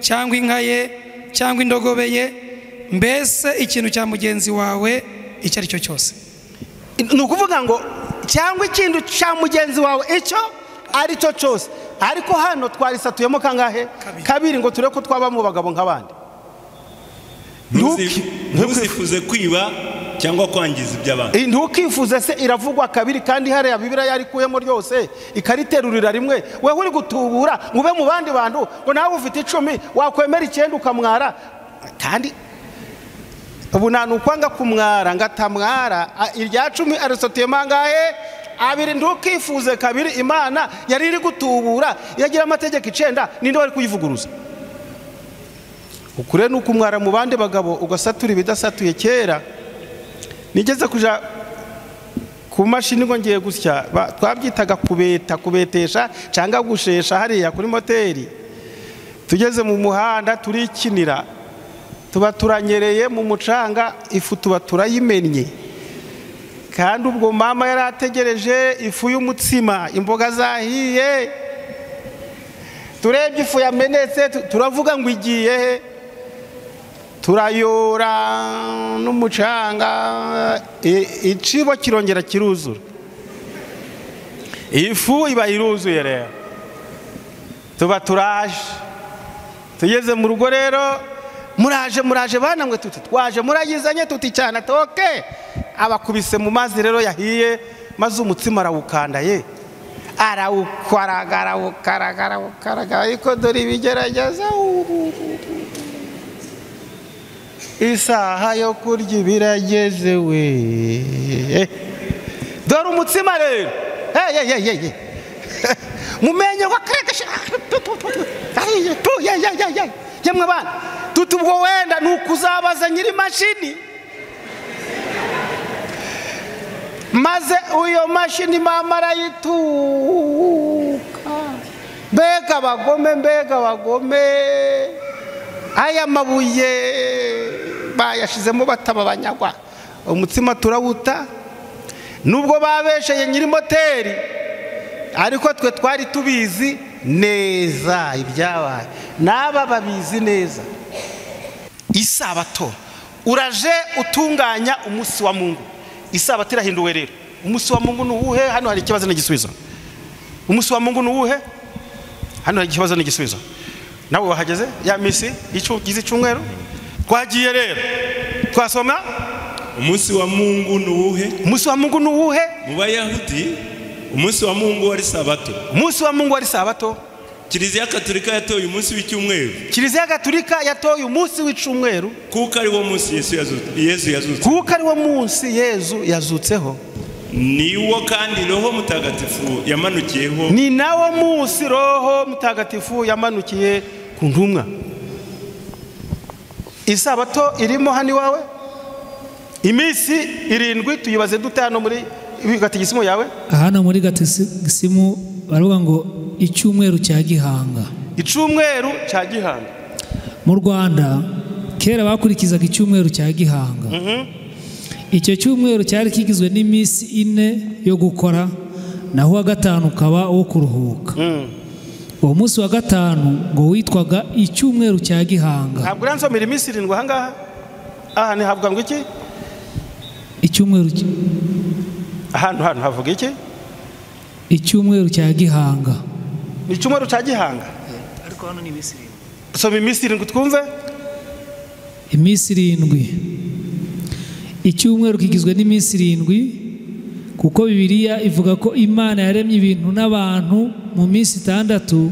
cyangwa inka ye, cyangwa indogobe ye, mbese ikintu cya mugenzi wawe icyo ari cyo cyose. Ni ukuvuga ngo cyangwa ikintu cya mugenzi wawe icyo ari cyo cyose. Ariko hano twarisatuyemo kangahe? Kabiri, ngo turebe ko twaba mu bagabo nk'abandi. Ntuzifuze kwiba cyangwa kwangiza iby'abandi. Ntukifuze se iravugwa kabiri, kandi hariya Bibiliya yarikuyemo ryose ikariterurira rimwe. Wewe uri gutubura ngo ube mu bandi bantu, ngo nawe ufite 10 wakwemera 9 ukamwara. Kandi ubu nta nukwanga kumwara ngatamwara. Irya 10 arisotiyemo angahe? 2. Ntukifuze kabiri. Imana yari iri gutubura yagira amategeko 9, ninde wari kuyivuguruza? Ukure nuko umwara mu bandi bagabo ugasatura ibidasatuye. Kera nigeze kuja ku mashini ngo ngiye gusya, twabyitaga kubeta, kubetesha cyangwa gushesha hariya kuri moteri. Tugeze mu muhanda turikinira, tuba turanyereye mu mucanga, ifu tuba turayimennye. Kandi ubwo mama yarategereje ifu y'umutsima, imboga zahiye. Turebye ifu yamenetse turavuga ngo igiye he? Turayora n'umucanga, icibo kirongera kiruzura, ifu iba iruzuye. Rero tuba turaje. Tugeze mu rugo rero, muraje muraje bana mwe, tuti twaje murayizanye, tuti cyane toke. Abakubise mu mazi rero yahiye, maze umutsima arawukandaye, arawukaraga arawukaraga arawukaraga, ariko dore ibigerageza. Isaha yo kurya ibirageze we. Dore umutsima rero. Mumenye ko akagasha. Yemwe bana, tuti ubwo wenda nukuzabaza nyiri mashini. Maze uyo mashini mama arayituka. Mbega abagome, mbega abagome. Aya mabuye bayashizemo bataba banyagwa, umutsima turawuta. Nubwo babesheye nyiri moteri, ariko twe twari tubizi neza ibyabaye, n'aba babizi neza. Isabato uraje utunganya umunsi wa Mungu. Isabato irahinduwe rero. Umunsi wa Mungu ni uwuhe? Hano hari ikibazo n'igisubizo. Umunsi wa Mungu ni uwuhe? Hano hari ikibazo n'igisubizo. Nawe wahageze ya misi igize icyumweru twagiye rero twasoma umunsi wa Mungu ni uwuhe? Umunsi wa Mungu ni uwuhe? Mu Bayahudi umunsi wa Mungu wari sabato. Umunsi wa Mungu wari sabato. Kiliziya Katolika yatoye umunsi w'icyumweru. Kiliziya Katolika yatoye umunsi w'icyumweru kuko ari wo munsi Yesu yazutse. Kuko ari wo munsi Yesu yazutseho. Niwo kandi Roho Mutagatifu yamanukiyeho. Ni nawo munsi Roho Mutagatifu yamanukiye ku ntumwa. Isabato irimo hano iwawe? Iminsi 7 tuyibaze dute hano muri gatigisimu yawe? Hano muri gatigisimu baravuga ngo icyumweru cya Gihanga. Icyumweru cya Gihanga. Mu Rwanda kera bakurikizaga icyumweru cya Gihanga. Icyo cyumweru cyari kigizwe n'iminsi 4 yo gukora, naho wa 5 ukaba wo kuruhuka. Uwo munsi wa 5 ngo witwaga icyumweru cya Gihanga. Ntabwo uransomera iminsi 7 aha ngaha? Aha ni havuga ngo iki? Icyumweru ahantu hano havuga iki? Icyumweru cya Gihanga. Ni icyumweru cya Gihanga. Ariko hano ni iminsi 7. Soma iminsi 7 twumve. Iminsi 7. Icyumweru kigizwe n'iminsi 7 kuko Bibiliya ivuga ko Imana yaremye ibintu n'abantu mu minsi 6,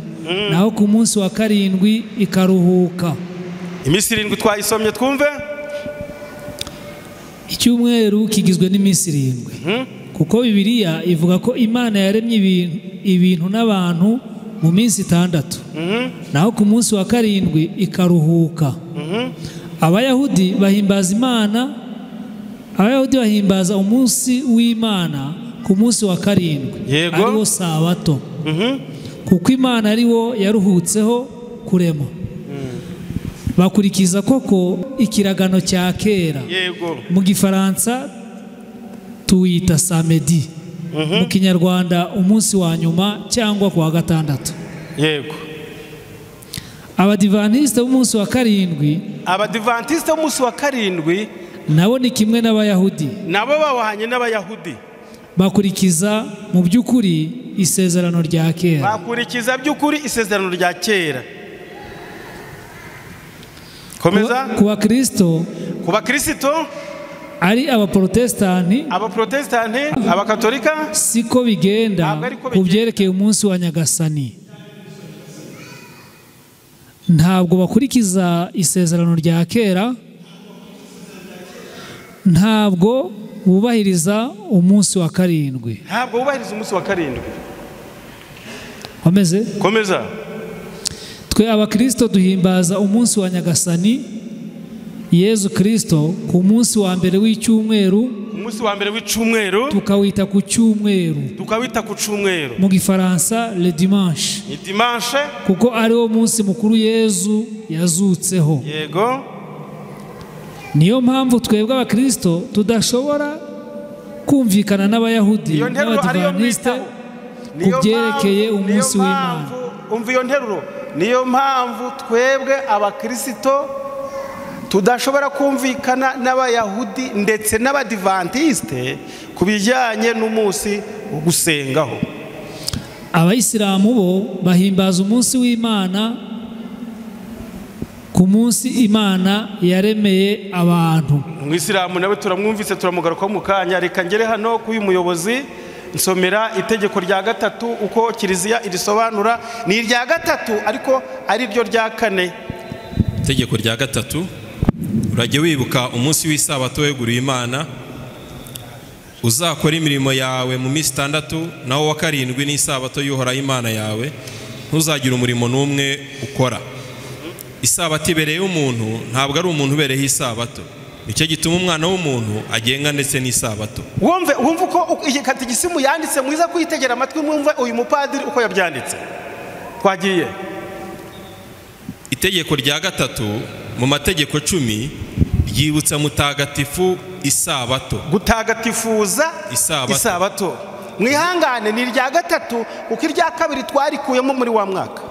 naho ku munsi wa 7 ikaruhuka. Iminsi 7 twayisomye twumve. Icyumweru kigizwe n'iminsi 7 kuko Bibiliya ivuga ko Imana yaremye ibintu n'abantu mu minsi 6, naho ku munsi wa 7 ikaruhuka. Abayahudi bahimbaza Imana. Abayahudi bahimbaza umunsi w'Imana ku munsi wa 7, ariwo Sabato, kuko Imana ariwo yaruhutseho kurema. Bakurikiza koko ikiragano cya kera. Mu Gifaransa tuwita samedi, mu Kinyarwanda umunsi wa nyuma cyangwa kuwa 6. Yego. Abadivantisite b'umunsi wa 7, Abadivantisite b'umunsi wa 7 nabo ni kimwe n'Abayahudi. Nabo bawahanye n'Abayahudi. Bakurikiza mu by'ukuri isezerano rya kera. Bakurikiza by'ukuri isezerano rya kera. Komeza. Ku Bakristo, ku Bakristo ari abaprotestanti, abaprotestanti, abakatolika, siko bigenda ku byerekeye umunsi wa Nyagasani. Ntabwo bakurikiza isezerano rya kera, ntabwo bubahiriza umunsi wa 7. Ntabwo bubahiriza umunsi wa 7. Komeze. Komeza. Twe abakristo duhimbaza umunsi wa Nyagasani Yesu Kristo ku munsi wa mbere w'icyumweru, umunsi wa mbere w'icyumweru tukawita ku cyumweru, tukawita ku cyumweru. Mu Gifaransa le dimanche. Ni dimanche kuko ari wo munsi mukuru Yesu yazutseho. Yego. Niyo mpamvu twebwe abakristo tudashobora kumvikana n'Abayahudi n'Abadivantisite ku byerekeye umunsi w'Imana. Umva iyo nteruro. Niyo mpamvu twebwe abakristo tudashobora kumvikana n'Abayahudi ndetse n'Abadivantisite ku bijyanye n'umunsi wo gusengaho. Abayisilamu bo bahimbaza umunsi w'Imana ku munsi Imana yaremeye abantu. Umwisilamu nawe turamwumvise, turamugaruka mu kanya. Reka ngere hano k'uyu muyobozi nsomera itegeko rya 3 uko Kiliziya irisobanura. Ni irya 3 ariko ari ryo rya 4. Itegeko rya 3: urajye wibuka umunsi w'isabato weguriye Imana, uzakora imirimo yawe mu minsi 6, naho wa 7 n'isabato y'Uhoraho Imana yawe, ntuzagira umurimo n'umwe ukora. Isabato ibereye umuntu, ntabwo ari umuntu ubereyeho isabato. Nicyo gituma umwana w'umuntu agenga ndetse n'isabato. Wumve uko iyi katigisimu yanditse, mwiza kuyitegera amatwi mwumve uyu mupadiri uko yabyanditse. Twagiye. Itegeko rya gatatu mu mategeko 10 ryibutsa mutagatifu isabato. Gutagatifuza isabato. Mwihangane, ni irya gatatu kuko irya kabiri twarikuyemo muri wa mwaka.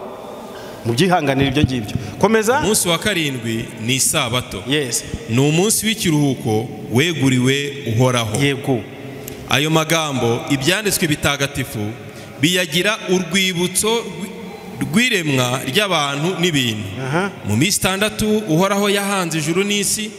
Mubyihanganire ibyo ngibyo. Komeza. Umunsi wa karindwi ni isabato. Yes. Ni umunsi w'ikiruhuko weguriwe Uhoraho. Yego. Ayo magambo ibyanditswe bitagatifu biyagira urwibutso rw'iremwa ry'abantu n'ibintu. Mu minsi 6 Uhoraho yahanze ijuru n'isi,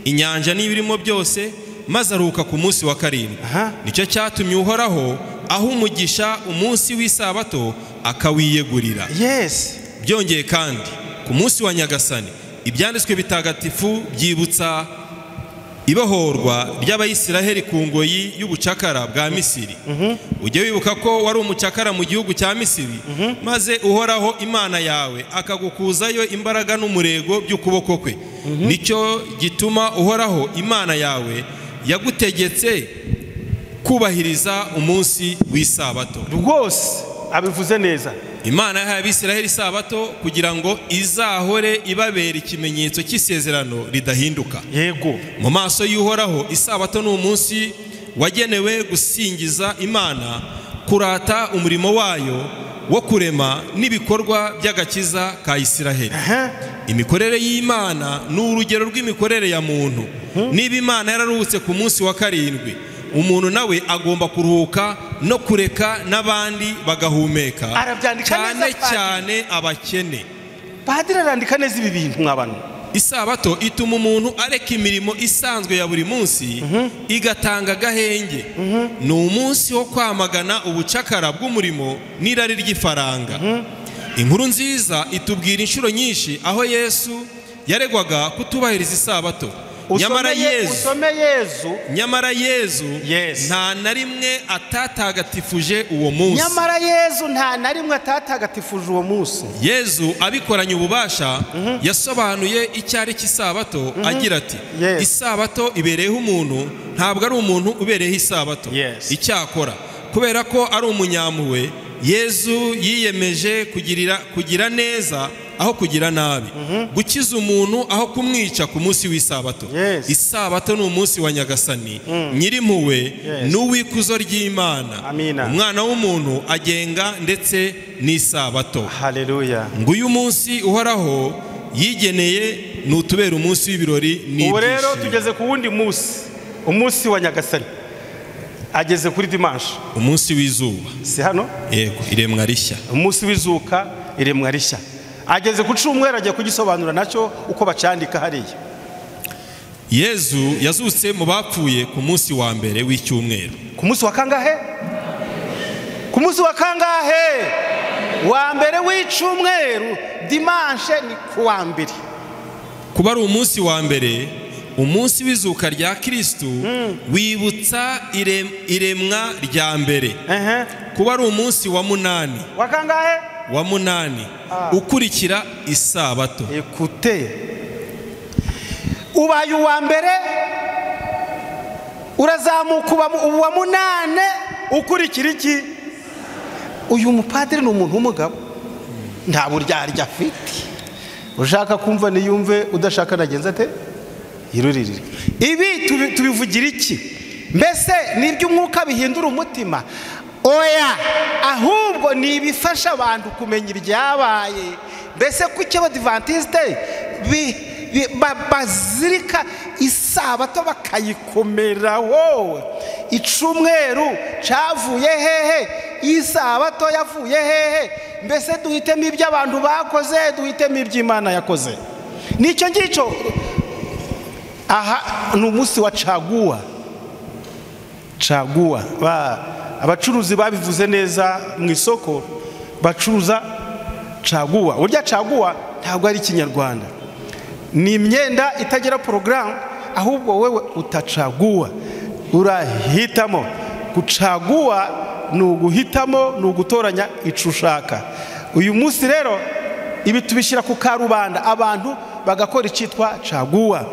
inyanja n'ibirimo byose, maze aruhuka ku munsi wa karindwi. Nicyo cyatumye Uhoraho aho umugisha umunsi w'isabato akawiyegurira. Yes. Byongeye kandi ku munsi wa Nyagasani ibyanditswe bitagatifu byibutsa ibohorwa ry'Abayisiraheli ku ngoyi y'ubucakara bwa Misiri. Ujye wibuka ko wari umucakara mu gihugu cya Misiri, maze Uhoraho Imana yawe akagukuzayo imbaraga n'umurego by'ukuboko kwe. Nicyo gituma Uhoraho Imana yawe yagutegetse kubahiriza umunsi w'isabato. Rwose abivuze neza. Imana yahaye Abisiraheli isabato kugira ngo izahore ibabera ikimenyetso cy'isezerano ridahinduka. Yego. Mu maso y'Uhoraho isabato ni umunsi wagenewe gusingiza Imana, kurata umurimo wayo wo kurema n'ibikorwa by'agakiza ka Isiraheli. Imikorere y'Imana ni urugero rw'imikorere ya muntu. Niba Imana yararuhutse ku munsi wa karindwi, umuntu nawe agomba kuruhuka no kureka n'abandi bagahumeka, cyane cyane abakene. Padiri arandika neza ibi bintu mwabana. Isabato ituma umuntu areka imirimo isanzwe ya buri munsi igatanga agahenge. Ni umunsi wo kwamagana ubucakara bw'umurimo n'irari ry'ifaranga. Inkuru nziza itubwira inshuro nyinshi aho Yesu yaregwaga kutubahiriza isabato. Nyamara Yezu nta na rimwe atatagatifuje uwo munsi. Nyamara Yezu nta na rimwe atatagatifuje uwo munsi. Yezu abikoranye ububasha yasobanuye icyari cy'isabato agira ati: Isabato ibereyeho umuntu, ntabwo ari umuntu ubereyeho isabato. Icyakora kubera ko ari umunyampuhwe, Yezu yiyemeje kugira neza aho kugira nabi, gukiza umuntu aho kumwica ku munsi w'isabato. Isabato ni umunsi wa Nyagasani nyirimpuhwe n'uwikuzo ry'Imana. Umwana w'umuntu agenga ndetse n'isabato. Haleluya. Nguyu munsi Uhoraho yigeneye nutubera umunsi w'ibirori n'ibyishimo. Ubu rero tugeze ku wundi munsi, umunsi wa Nyagasani. Ageze kuri dimanche, umunsi w'izuba. Si hano? Yego, iremwa rishya. Umunsi w'izuka, iremwa rishya. Ageze ku cyumweru agiye kugisobanura nacyo uko bacandika hariya. Yezu yazutse mu bapfuye ku munsi wa mbere w'icyumweru. Ku munsi wa kangahe? Ku munsi wa kangahe? Wa mbere w'icyumweru, dimanche ni ku wa mbere. Kuba ari umunsi wa mbere, umunsi w'izuka rya Kristo wibutsa iremwa rya mbere. Kuba ari umunsi wa munani. Wa kangahe? Wa munani ukurikira isabato. Ekute, ubaye uwa mbere urazamuka uba uwa munane ukurikira iki? Uyu mupadiri ni umuntu w'umugabo, nta buryarya afite. Ushaka kumva niyumve, udashaka nagenza ate? Iruririre. Ibi tubivugira iki? Mbese ni iby'umwuka bihindura umutima? Oya, ahubwo ni ibifasha abantu kumenya ibyabaye. Mbese kuki abadivantiste bazirika isabato bakayikomeraho? Icumweru cyavuye hehe? Isabato yavuye hehe? Mbese duhitemo ibyo abantu bakoze, duhitemo iby'Imana yakoze. Nicyo ngicyo. Aha ni umunsi wa caguwa. Caguwa abacuruzi babivuze neza mu isoko, bacuruza caguwa. Urya caguwa ntabwo ari ikinyarwanda, ni imyenda itagira porogaramu, ahubwo wewe utacaguwa, urahitamo. Gucaguwa ni uguhitamo, ni ugutoranya ico ushaka. Uyu munsi rero ibi tubishyira ku karubanda, abantu bagakora icyitwa caguwa,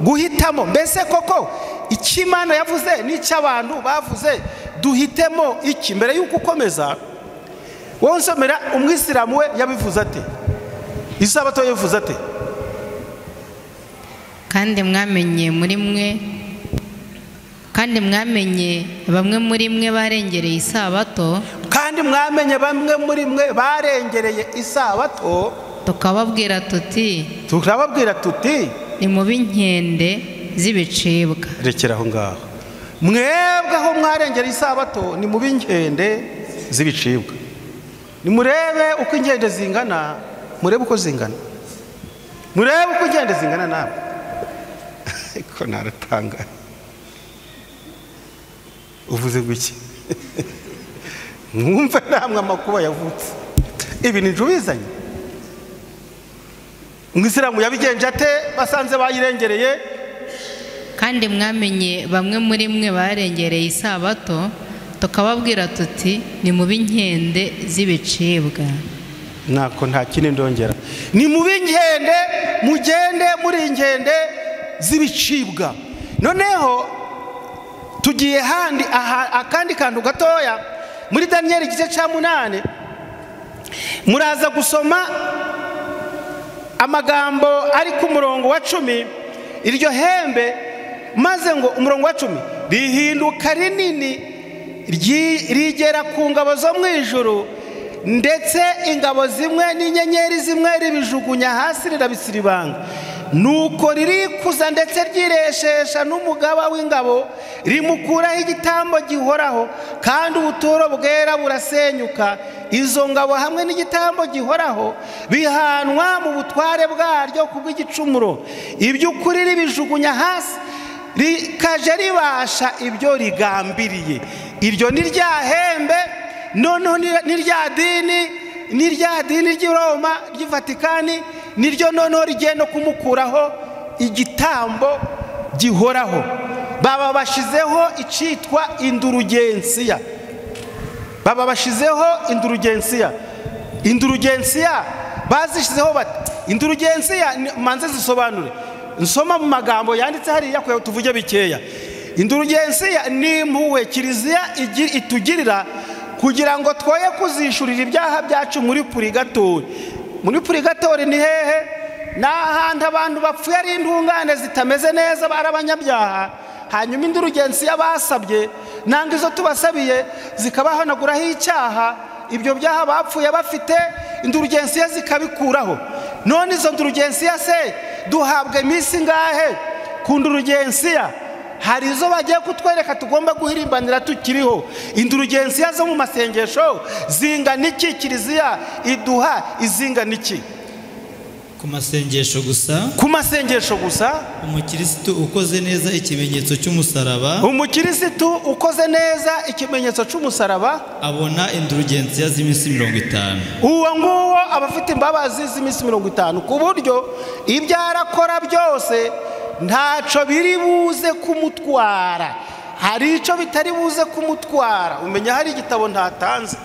guhitamo. Mbese koko icyo Imana yavuze n'icyo abantu bavuze, duhitemo iki? Mbere y'uko ukomeza, wowe nsomera umwisilamu we yabivuze ate? Isabato yavuze ate? Kandi mwamenye muri mwe, kandi mwamenye bamwe muri mwe barengereye isabato, kandi mwamenye bamwe muri mwe barengereye isabato, tukababwira tuti, ni mu b'inkende z'ibicibwa. Rekera aho ngaho. Mwebwe aho mwarengereye isabato ni mu b'inkende z'ibicibwa. Nimurebe uko inkende zingana, murebe uko zingana, murebe uko inkende zingana nawe. Ariko naratangaye. Uvuze guki? Mwumve namwe amakuba yavutse. Ibi ni njubizanye. Umwisilamu yabigenje ate basanze bayirengereye? Kandi mwamenye bamwe muri mwe barengereye isabato, tukababwira tuti ni mu b'inkende z'ibicibwa. Nako nta kindi ndongera. Ni mu b'inkende, mugende muri inkende z'ibicibwa. Noneho tugiye handi akandi kantu gatoya muri Daniel igice cya 8 muraza gusoma amagambo ari ku murongo wa 10. Iryo hembe maze ngo umurongo wa 10 rihinduka rinini rigera ku ngabo zo mu ijuru, ndetse ingabo zimwe n'inyenyeri zimwe ribijugunya hasi rirabisiribanga. Nuko ririkuza ndetse ryireshesha n'umugaba w'ingabo, rimukuraho igitambo gihoraho, kandi ubuturo bwera burasenyuka. Izo ngabo hamwe n'igitambo gihoraho bihanwa mu butware bwaryo kubw'igicumuro. Iby'ukuri ribijugunya hasi, rikaje ribasha ibyo rigambiriye. Iryo ni rya hembe, noneho ni rya dini, ni rya dini ry'i Roma ry'i Vatikani, niryo noneho rigiye no kumukuraho igitambo gihoraho. Baba bashizeho icitwa indurugensiya. Baba bashizeho indurugensiya. Indurugensiya bazishizeho bati indurugensiya manze zisobanure. Nsoma mu magambo yanditse hariya ko tuvuge bikeya. Indurugensiya ni impuhwe Kiliziya itugirira kugira ngo twoye kuzishurira ibyaha byacu muri purigatori. Muri purigatori ni hehe? Ni ahantu abantu bapfuye ari intungane zitameze neza, bari abanyabyaha. Hanyuma indurugensiya basabye nanga izo tubasabiye zikabahanaguraho icyaha, ibyo byaha bapfuye bafite, indurugensiya zikabikuraho. None izo ndurugensiya se duhabwa iminsi ngahe ku ndurugensiya? Hari izo bagiye kutwereka tugomba guhirimbanira tukiriho. Indurugensiya zo mu masengesho zingana iki? Kiliziya iduha izingana iki? Ku masengesho gusa, ku masengesho gusa. Umukirisitu ukoze neza ikimenyetso cy'umusaraba, umukirisitu ukoze neza ikimenyetso cy'umusaraba abona indurugensiya z'iminsi 50. Uwo nguwo aba afite imbabazi z'iminsi 50, ku buryo ibyo arakora byose ntaco biri buze kumutwara. Hari ico bitari buze kumutwara. Umenya hari igitabo ntatanze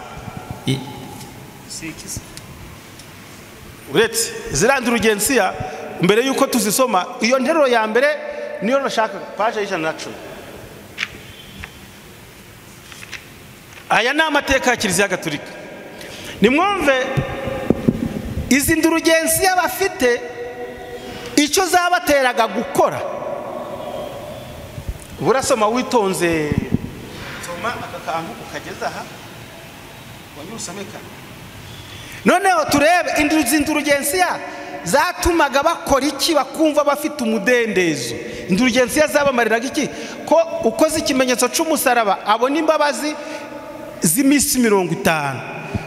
uretse zirandi rugensiya. Mbere yuko tuzisoma iyo nteruro ya mbere niyo nashaka, page 110. Aya ni amateka ya Kiliziya Gatolika. Nimwumve izi ndurugensiya bafite icyo zabateraga gukora. Burasoma witonze, soma aka kantu ukageza aha wanyusomeka. Noneho turebe indurugensiya zatumaga bakora iki bakumva bafite umudendezo. Indurugensiya zabamariraga iki? Ko ukoze ikimenyetso cy'umusaraba abona imbabazi z'iminsi 50.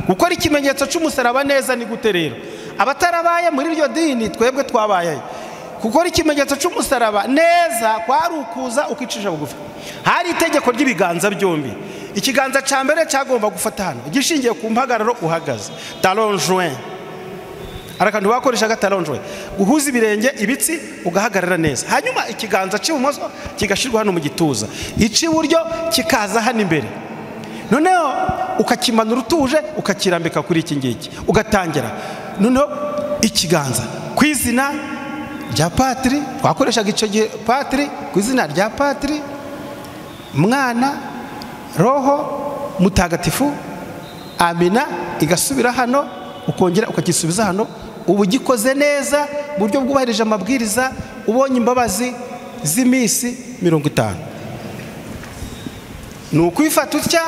Gukora ikimenyetso cy'umusaraba neza ni gute rero? Abatarabaye muri iryo dini twebwe twabaye. Gukora ikimenyetso cy'umusaraba neza kwari ukuza ukicisha bugufi. Hari itegeko ry'ibiganza byombi. Ikiganza cya mbere cyagomba gufata hano, gishingiye ku mpagararo uhagaze, talon joint. Arakantu bakoreshaga talon joint, guhuza ibirenge ibitsi ugahagarara neza. Hanyuma ikiganza cy'ibumoso kigashyirwa hano mu gituza, icy'iburyo kikaza hano imbere. Noneho ukakimanura utuje, ukakirambika kuri iki ngiki, ugatangira. Noneho ikiganza ku izina rya patri, twakoreshaga icyo gihe patri, ku izina rya patri, mwana, roho mutagatifu, amina, igasubira hano, ukongera ukakisubiza hano, Ubu ugikoze neza mu buryo bwubahirije amabwiriza, ubonye imbabazi z'iminsi 50. Ni ukwifata utya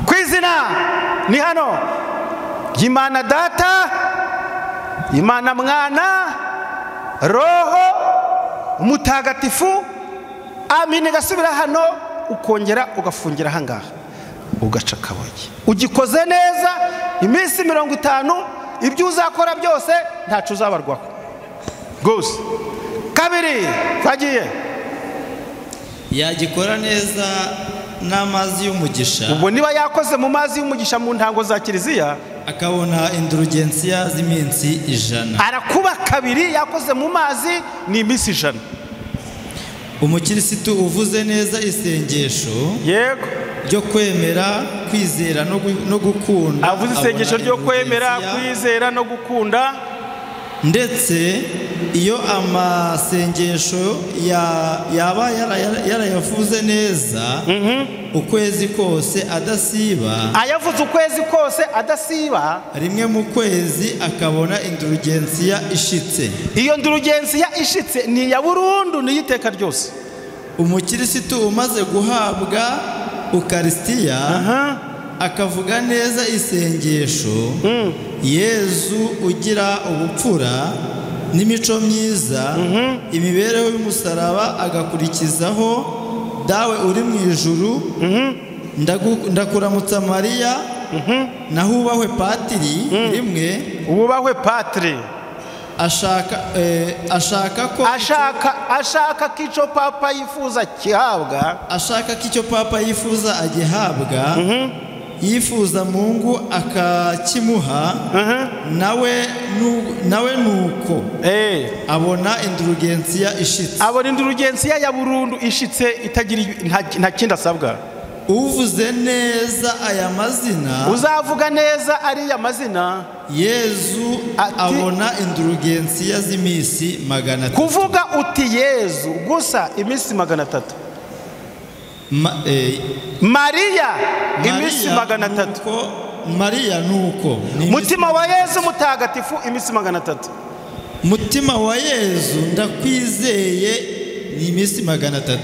ku izina ni hano y'Imana Data, Imana Mwana, Roho Mutagatifu. Amine. Gasubira hano ukongera ugafungira ahangaha ugaca akabogi. Ugikoze neza iminsi 50, ibyo uzakora byose ntacu uzabarwaho rwose. Kabiri twagiye. Yagikora neza n'amazi y'umugisha. Ubwo niba yakoze mu mazi y'umugisha mu ntango za kiliziya, akabona indulgensiya z'iminsi 100. Arakuba kabiri, yakoze mu mazi ni iminsi 100. Umukirisitu uvuze neza isengesho, yego, ryo kwemera, kwizera no gukunda. Avuze isengesho ryo kwemera, kwizera no gukunda. Ndetse iyo amasengesho yaba yarayavuze neza ukwezi kose adasiba, ayavuze ukwezi kose adasiba, rimwe mu kwezi akabona indulgensiya ishitse. Iyo ndulgensiya ishitse ni ya burundu, ni iteka ryose. Umukirisitu umaze guhabwa Ukarisitiya akavuga neza isengesho Yezu ugira ubupfura n'imico myiza, imibereho y'umusaraba, agakurikizaho Dawe uri mu ijuru, ndakuramutsa Mariya, naho ubahwe patiri rimwe, ubahwe patiri. Ashaka ko ashaka ko icyo papa yifuza kihabwa, ashaka ko icyo papa yifuza agihabwa, yifuza Mungu akakimuha, nawe nuko abona indulgensiya ishitse. Abona indulgensiya ya burundu ishitse, itagira nta kindi asabwa. Uvuze neza aya mazina, uzavuga neza ariya mazina, Yezu abona indulgensiya z'iminsi 300. Kuvuga uti Yezu gusa iminsi 300. Mariya iminsi 300. Mariya nuko Mutima wa Yezu Mutagatifu iminsi 300. Mutima wa Yezu ndakwizeye ni iminsi 300.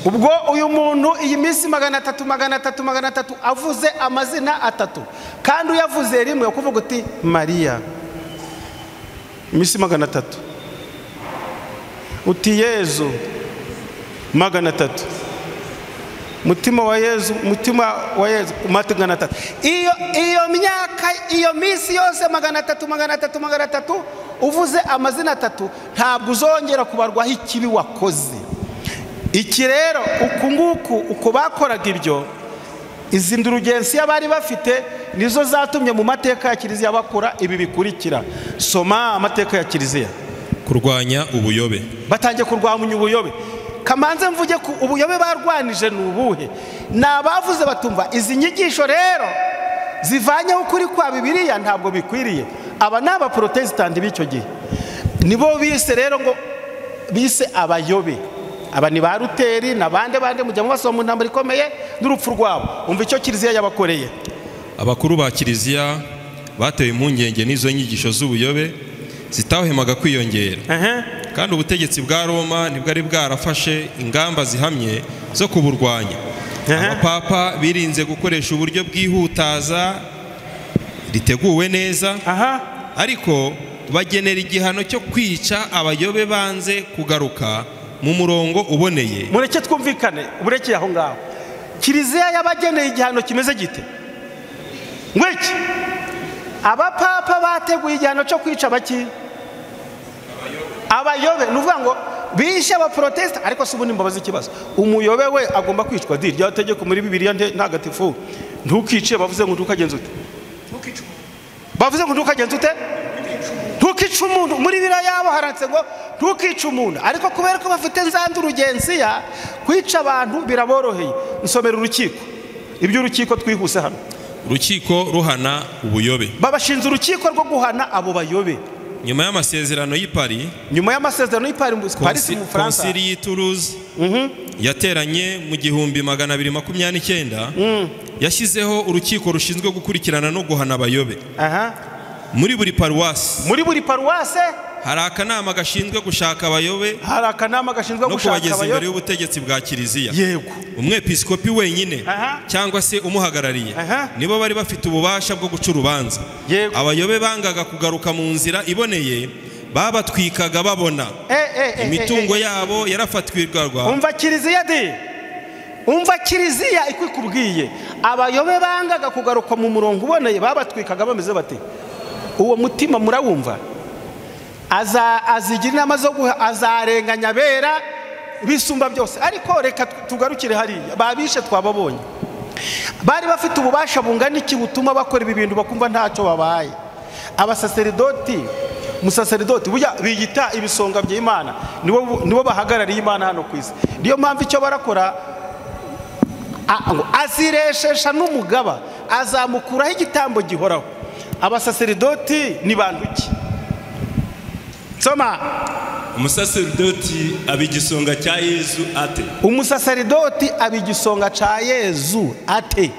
Ubwo uyu muntu iyi minsi 300 300 300 avuze amazina atatu, kandi uyavuze rimwe ukuvuga uti Mariya iminsi 300, uti Yezu 300, Mutima wa Yezu, Mutima wa Yezu 300. Iyo myaka, iyo minsi yose 300 300 300 uvuze amazina atatu, ntabwo uzongera kubarwaho ikibi wakoze. Iki rero uku nguku uko bakoraga ibyo, izi ndulgensiya bari bafite nizo zatumye mu mateka ya kiliziya bakora ibi bikurikira. Soma amateka ya kiliziya. Kurwanya ubuyobe. Batangiye kurwanya ubuyobe. Kamanze mvuge ku ubuyobe barwanije ni ubuhe? Ni abavuze batumva izi nyigisho rero zivanyeho ukuri kwa Bibiliya ntabwo bikwiriye. Aba ni abaprotesitanti b'icyo gihe, nibo bise rero ngo bise abayobe. Aba ni ba Luteri n'abandi bandi mujya mubasoma mu ntambara ikomeye n'urupfu rwabo. Umva icyo kiliziya yabakoreye. Abakuru ba kiliziya batewe impungenge n'izo nyigisho z'ubuyobe zitahwemaga kwiyongera. Kandi ubutegetsi bwa Roma ntibwari bwarafashe ingamba zihamye zo kuburwanya. Abapapa birinze gukoresha uburyo bwihutaza riteguwe neza, ariko bagenera igihano cyo kwica abayobe banze kugaruka mu murongo uboneye. Mureke twumvikane, uburekeye aho ngaho. Kiliziya yabageneye igihano kimeze gite? Ngwiki abapapa bateguye igihano cyo kwica baki abayobe. Nuvuga ngo bishe abaprotesta, ariko si ubundi mbabaza ikibazo, umuyobe we agomba kwicwa di rya tegeko muri Bibiliya ntagatifu, ntukice. Bavuze ngo ntukagenze ute? Bavuze ngo ntukagenze ute? Ntukice umuntu. Muri Bibiliya yabo haranditse ngo ntukice umuntu, ariko kubera ko bafite nzandurugensiya kwica abantu biraboroheye. Nsomera urukiko, iby'urukiko twihuse hano. Urukiko ruhana ubuyobe. Babashinze urukiko rwo guhana abo bayobe. Nyuma y'amasezerano y'i Paris, nyuma y'amasezerano y'i Paris mu Bufaransa, Konsili y'i Toulouse yateranye mu 1229 yashyizeho urukiko rushinzwe gukurikirana no guhana abayobe. Muri buri paruwasi, muri buri paruwase hari akanama gashinzwe gushaka abayobe, hari akanama gashinzwe no gushaka kubageza imbere abayobe y'ubutegetsi bwa kiliziya. Yego. Umwepiskopi wenyine Aha. cyangwa se umuhagarariye Aha. nibo bari bafite ububasha bwo guca urubanza. Yego. Abayobe bangaga kugaruka mu nzira iboneye, babatwikaga babona. Imitungo yabo yarafatwirwaga. Umva kiliziya di, umva kiliziya iko ikubwiye. Abayobe bangaga kugaruka mu murongo uboneye, babatwikaga bameze bate? Uwo mutima murawumva? Azigira inama zo guha, azarenganya abera bisumba byose. Ariko reka tugarukire hariya, babishe twababonye. Bari bafite ububasha bungana iki butuma bakora ibi bintu bakumva ntacyo babaye? Abasaseridoti, musaseridoti burya biyita ibisonga by'Imana, nibo bahagarariye Imana hano ku isi. Niyo mpamvu icyo barakora, ngo azireshesha n'umugaba, azamukuraho igitambo gihoraho. Abasaseridoti ni bantu ki? Soma. Umusaseridoti aba igisonga cya Yezu ate? Umusaseridoti aba igisonga cya Yezu ate?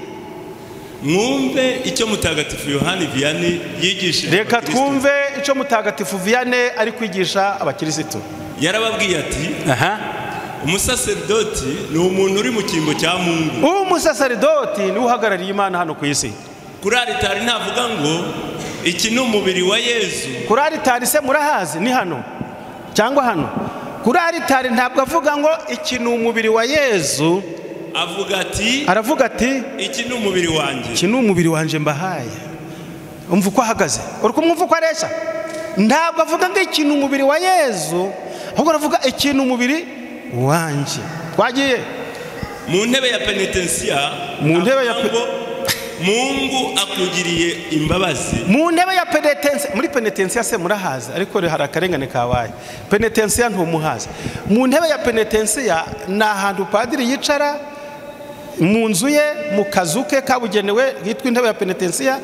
Mwumve icyo Mutagatifu Yohani Vianney yigishije Reka abakristo. twumve icyo Mutagatifu Vianney ari kwigisha abakirisitu. Yarababwiye ati: umusaseridoti ni umuntu uri mu cyimbo cya Mungu. Umusaseridoti ni uhagarariye Imana hano ku isi. Kuri aritari ntavuga ngo iki ni umubiri wa Yezu. Kuri aritari se murahazi? Ni hano cyangwa hano? Kuri aritari ntabwo avuga ngo iki ni umubiri wa Yezu. Avuga ati, aravuga ati iki ni umubiri wanjye. Iki ni umubiri wanjye mbahaye. Umva uko ahagaze, uri kumwumva uko areshya? Ntabwo avuga ngo iki ni umubiri wa Yezu, ahubwo aravuga iki ni umubiri wanjye. Twagiye mu ntebe ya penitensiya, Mu ntebe ya avuga ngo Mungu akugiriye imbabazi. Mu ntebe ya penetensiya, muri penetensiya se murahazi? Ariko hari akarengane kabaye. Penetensiya ntumuhazi. Mu ntebe ya penetensiya ni ahantu padiri yicara mu nzu ye, mu kazu ke kabugenewe hitwa intebe ya penetensiya,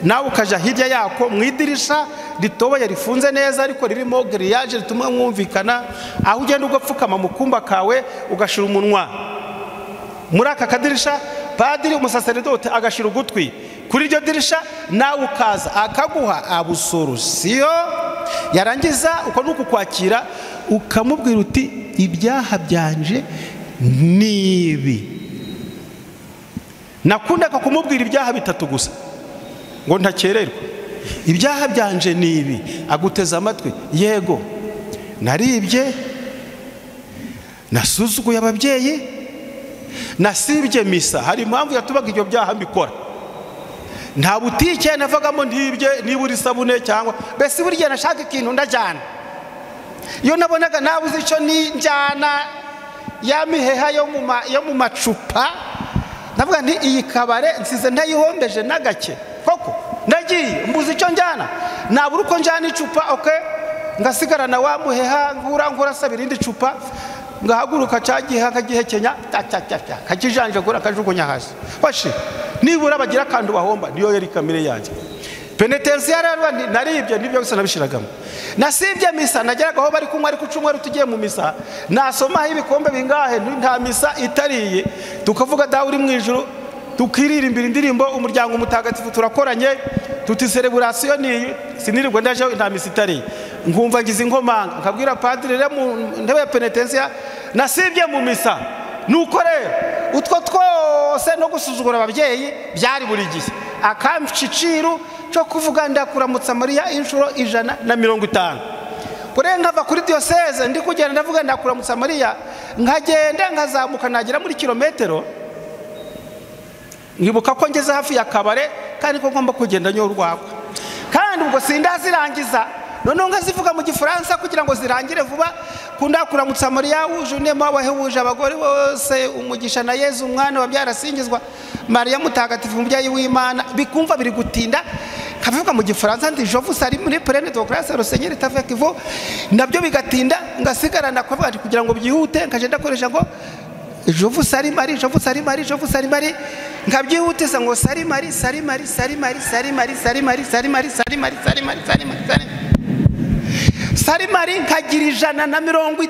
nawe ukaja hirya yako mu idirisha ritoboye rifunze neza ariko ririmo grillage rituma mwumvikana, aho ugenda ugapfukama mu kumba kawe ugashira umunwa muri aka kadirisha, padiri umusaseridoti agashira ugutwi kuri iryo dirisha, nawe ukaza akaguha abusorusiyo, yarangiza uko nuko kwakira ukamubwira uti ibyaha byanje nibi. Nakundaga kumubwira ibyaha bitatu gusa ngo ntakererwa. Ibyaha byanje nibi, aguteza amatwi, yego naribye, nasuzuguye ababyeyi, nasibye misa. Hari impamvu yatubaga ibyo byaha mbikora. Nta butike navagamo ntibye, nibura isabune cyangwa mbese burya nashaka ikintu ndajyana. Iyo nabonaga nabuze icyo ninjyana ya miheha yo mu macupa, ndavuga nti iyi kabare nsize ntayihombeje n'agake koko, ndagiye mbuze icyo njyana, nabura uko njyana icupa, okay, ngasigarana wa muheha, nkura sabira indi cupa, ngahaguruka cyagiha nkagihekenya ta ta ta ta, kakijanjagura kajugunya hasi. Washi nibura bagira akantu bahomba, niyo yari kamere yanjye. Penetensiya rero naribye, nibyo gusa nabishiragamo. Nasibye misa, nageraga aho bari kunywa ariko cyumweru tugiye mu misa, nasomaho ibikombe bingahe nta misa itariye, tukavuga dawe uri mu ijuru, tukiririmbira indirimbo umuryango mutagatifu turakoranye, tuti celebration ni sinirirwa ndaje nta misa itariye. Nkumva ngize inkomanga, nkabwira padiri rero mu ntebe ya penetensiya nasibye mu misa. Nuko rero utwo twose no gusuzugura ababyeyi byari buri gihe. Akamciciru cyo kuvuga ndakuramutsa Mariya inshuro 150. Kurenga nkava kuri diocese ndi kugenda ndavuga ndakuramutsa Mariya, nkagenda nkazamuka nagera muri kilometero, nkibuka ko ngeze hafi ya kabare kandi ko ngomba kugenda nyo urwagwa, kandi ubwo sindazirangiza noneho nkazivuga mu Gifaransa kugira ngo zirangire vuba. Kundakuramutsa Mariya wuje inema wahebuje abagore bose umugisha na Yezu umwana wabyara singizwa, Mariya mutagatifu umubyeyi w'Imana. Bikumva biri gutinda, nkavuga mu Gifaransa ndi je vous salue muri pleine de grâce le Seigneur est avec vous, nabyo bigatinda, ngasigarana kuvuga ati kugira ngo byihute nkaje ndakoresha ngo je vous salue Marie, je vous salue Marie, je vous salue Marie, nkabyihutisa ngo salue Marie, salue Marie, salue Marie, salue Marie, salue Marie, salue Marie, salue Marie, salue Marie, salue Marie, salue Sari Marie, nkagira 150.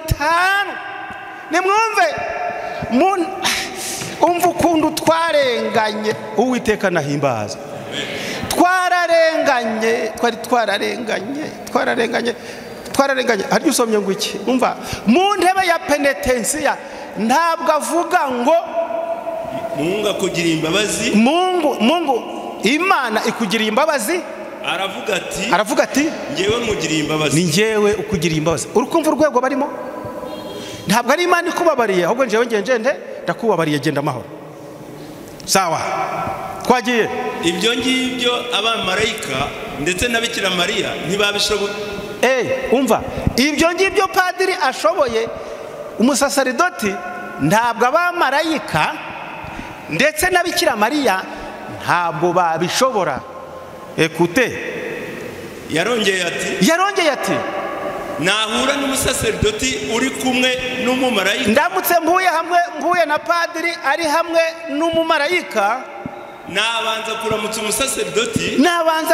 Nimwumve umva ukuntu twarenganye. Uwiteka nahimbaza. Twararenganye. Twararenganye, twari twararenganye. Haryo usomye ngo iki? Umva, mu ntebe ya penetensiya ntabwo avuga ngo Mungu akugiriye imbabazi. Mungu Imana ikugiriye imbabazi. Aravuga ati njyewe nkugiriye imbabazi. Ni njyewe ukugiriye imbabazi. Urukumva urwego barimo? Ntabwo ari Imana ikubabariye, ahubwo njyewe ngende ndakubabariye, genda amahoro. Sawa, twagiye. Ibyo ngibyo abamarayika ndetse na Bikira Mariya ntibabishoboye. Umva, ibyo ngibyo padiri ashoboye, umusasaridoti ntabwo abamarayika ndetse na Bikira Mariya ntabwo babishobora. Ekute, yarongeye ati nahura n'umusaseridoti uri kumwe n'umumarayika. Ndamutse mpuye na padiri ari hamwe n'umumarayika, nabanza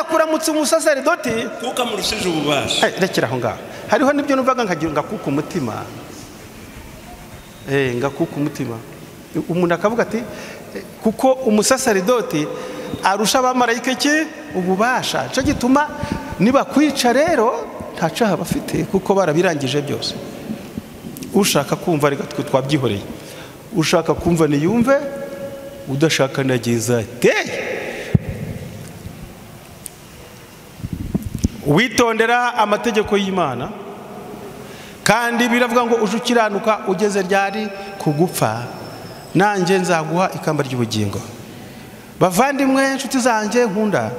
kuramutsa umusaseridoti, kuko amurushije ububasha. Rekera aho ngaho. Hariho nibyo numvaga nkagira ngakuka umutima. Ngakuka umutima. Umuntu akavuga ati kuko umusaseridoti arusha abamarayika iki ububasha. Cyo gituma nibakwica rero nta cyaha bafite, kuko barabirangije byose. Ushaka kumva reka twe twabyihoreye, ushaka kumva niyumve, udashaka nageza te. Witondera amategeko y'Imana, kandi biravuga ngo uje ukiranuka ugeze ryari kugupfa, nanjye nzaguha ikamba ry'ubugingo. Bavandimwe, inshuti zanjye nkunda,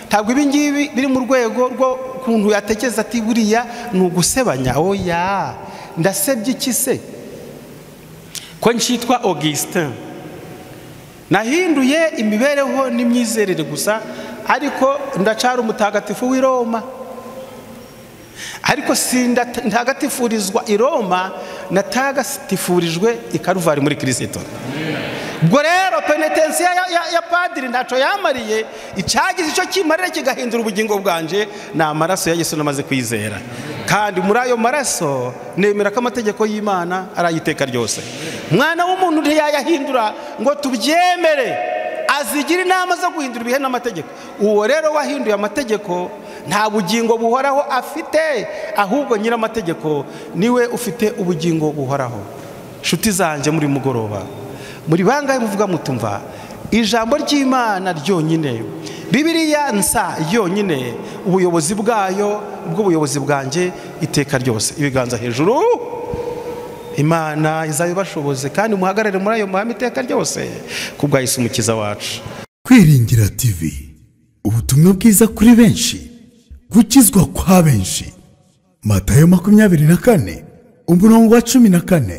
ntabwo ibi ngibi biri mu rwego rwo kuntu yatekereza ati buriya ni ugusebanya. Oya, ndasebye iki se ko nshitwa Augustin? Nahinduye imibereho n'imyizerere gusa, ariko ndacara umutagatifu w'i Roma. Ariko sindagatifurizwa i Roma, natagatifurijwe i Karuvari muri Kristo. Ubwo rero penetensiya ya padiri ntaco yamariye, icyagize icyo kimarira kigahindura ubugingo bwanje ni amaraso ya Yesu namaze kwizera. Kandi muri ayo maraso nemera ko amategeko y'Imana arayiteka ryose. Mwana w'umuntu ntiyayahindura ngo tubyemere, azigira inama zo guhindura ibihe n'amategeko. Uwo rero wahinduye amategeko nta bugingo buhoraho afite, ahubwo nyir'amategeko niwe ufite ubugingo buhoraho. Nshuti zanjye, muri mugoroba muri bangahe muvuga mutumva ijambo ry'Imana ryonyine, Bibiliya nsa yonyine, ubuyobozi bwayo bw'ubuyobozi bwanjye iteka ryose. Ibiganza hejuru, Imana izabibashoboze kandi muhagarare muri ayo mahame iteka ryose kubwa Yesu Umukiza wacu. Kwiringira TV, ubutumwa bwiza kuri benshi, gukizwa kwa benshi. Matayo 24 umurongo wa 14.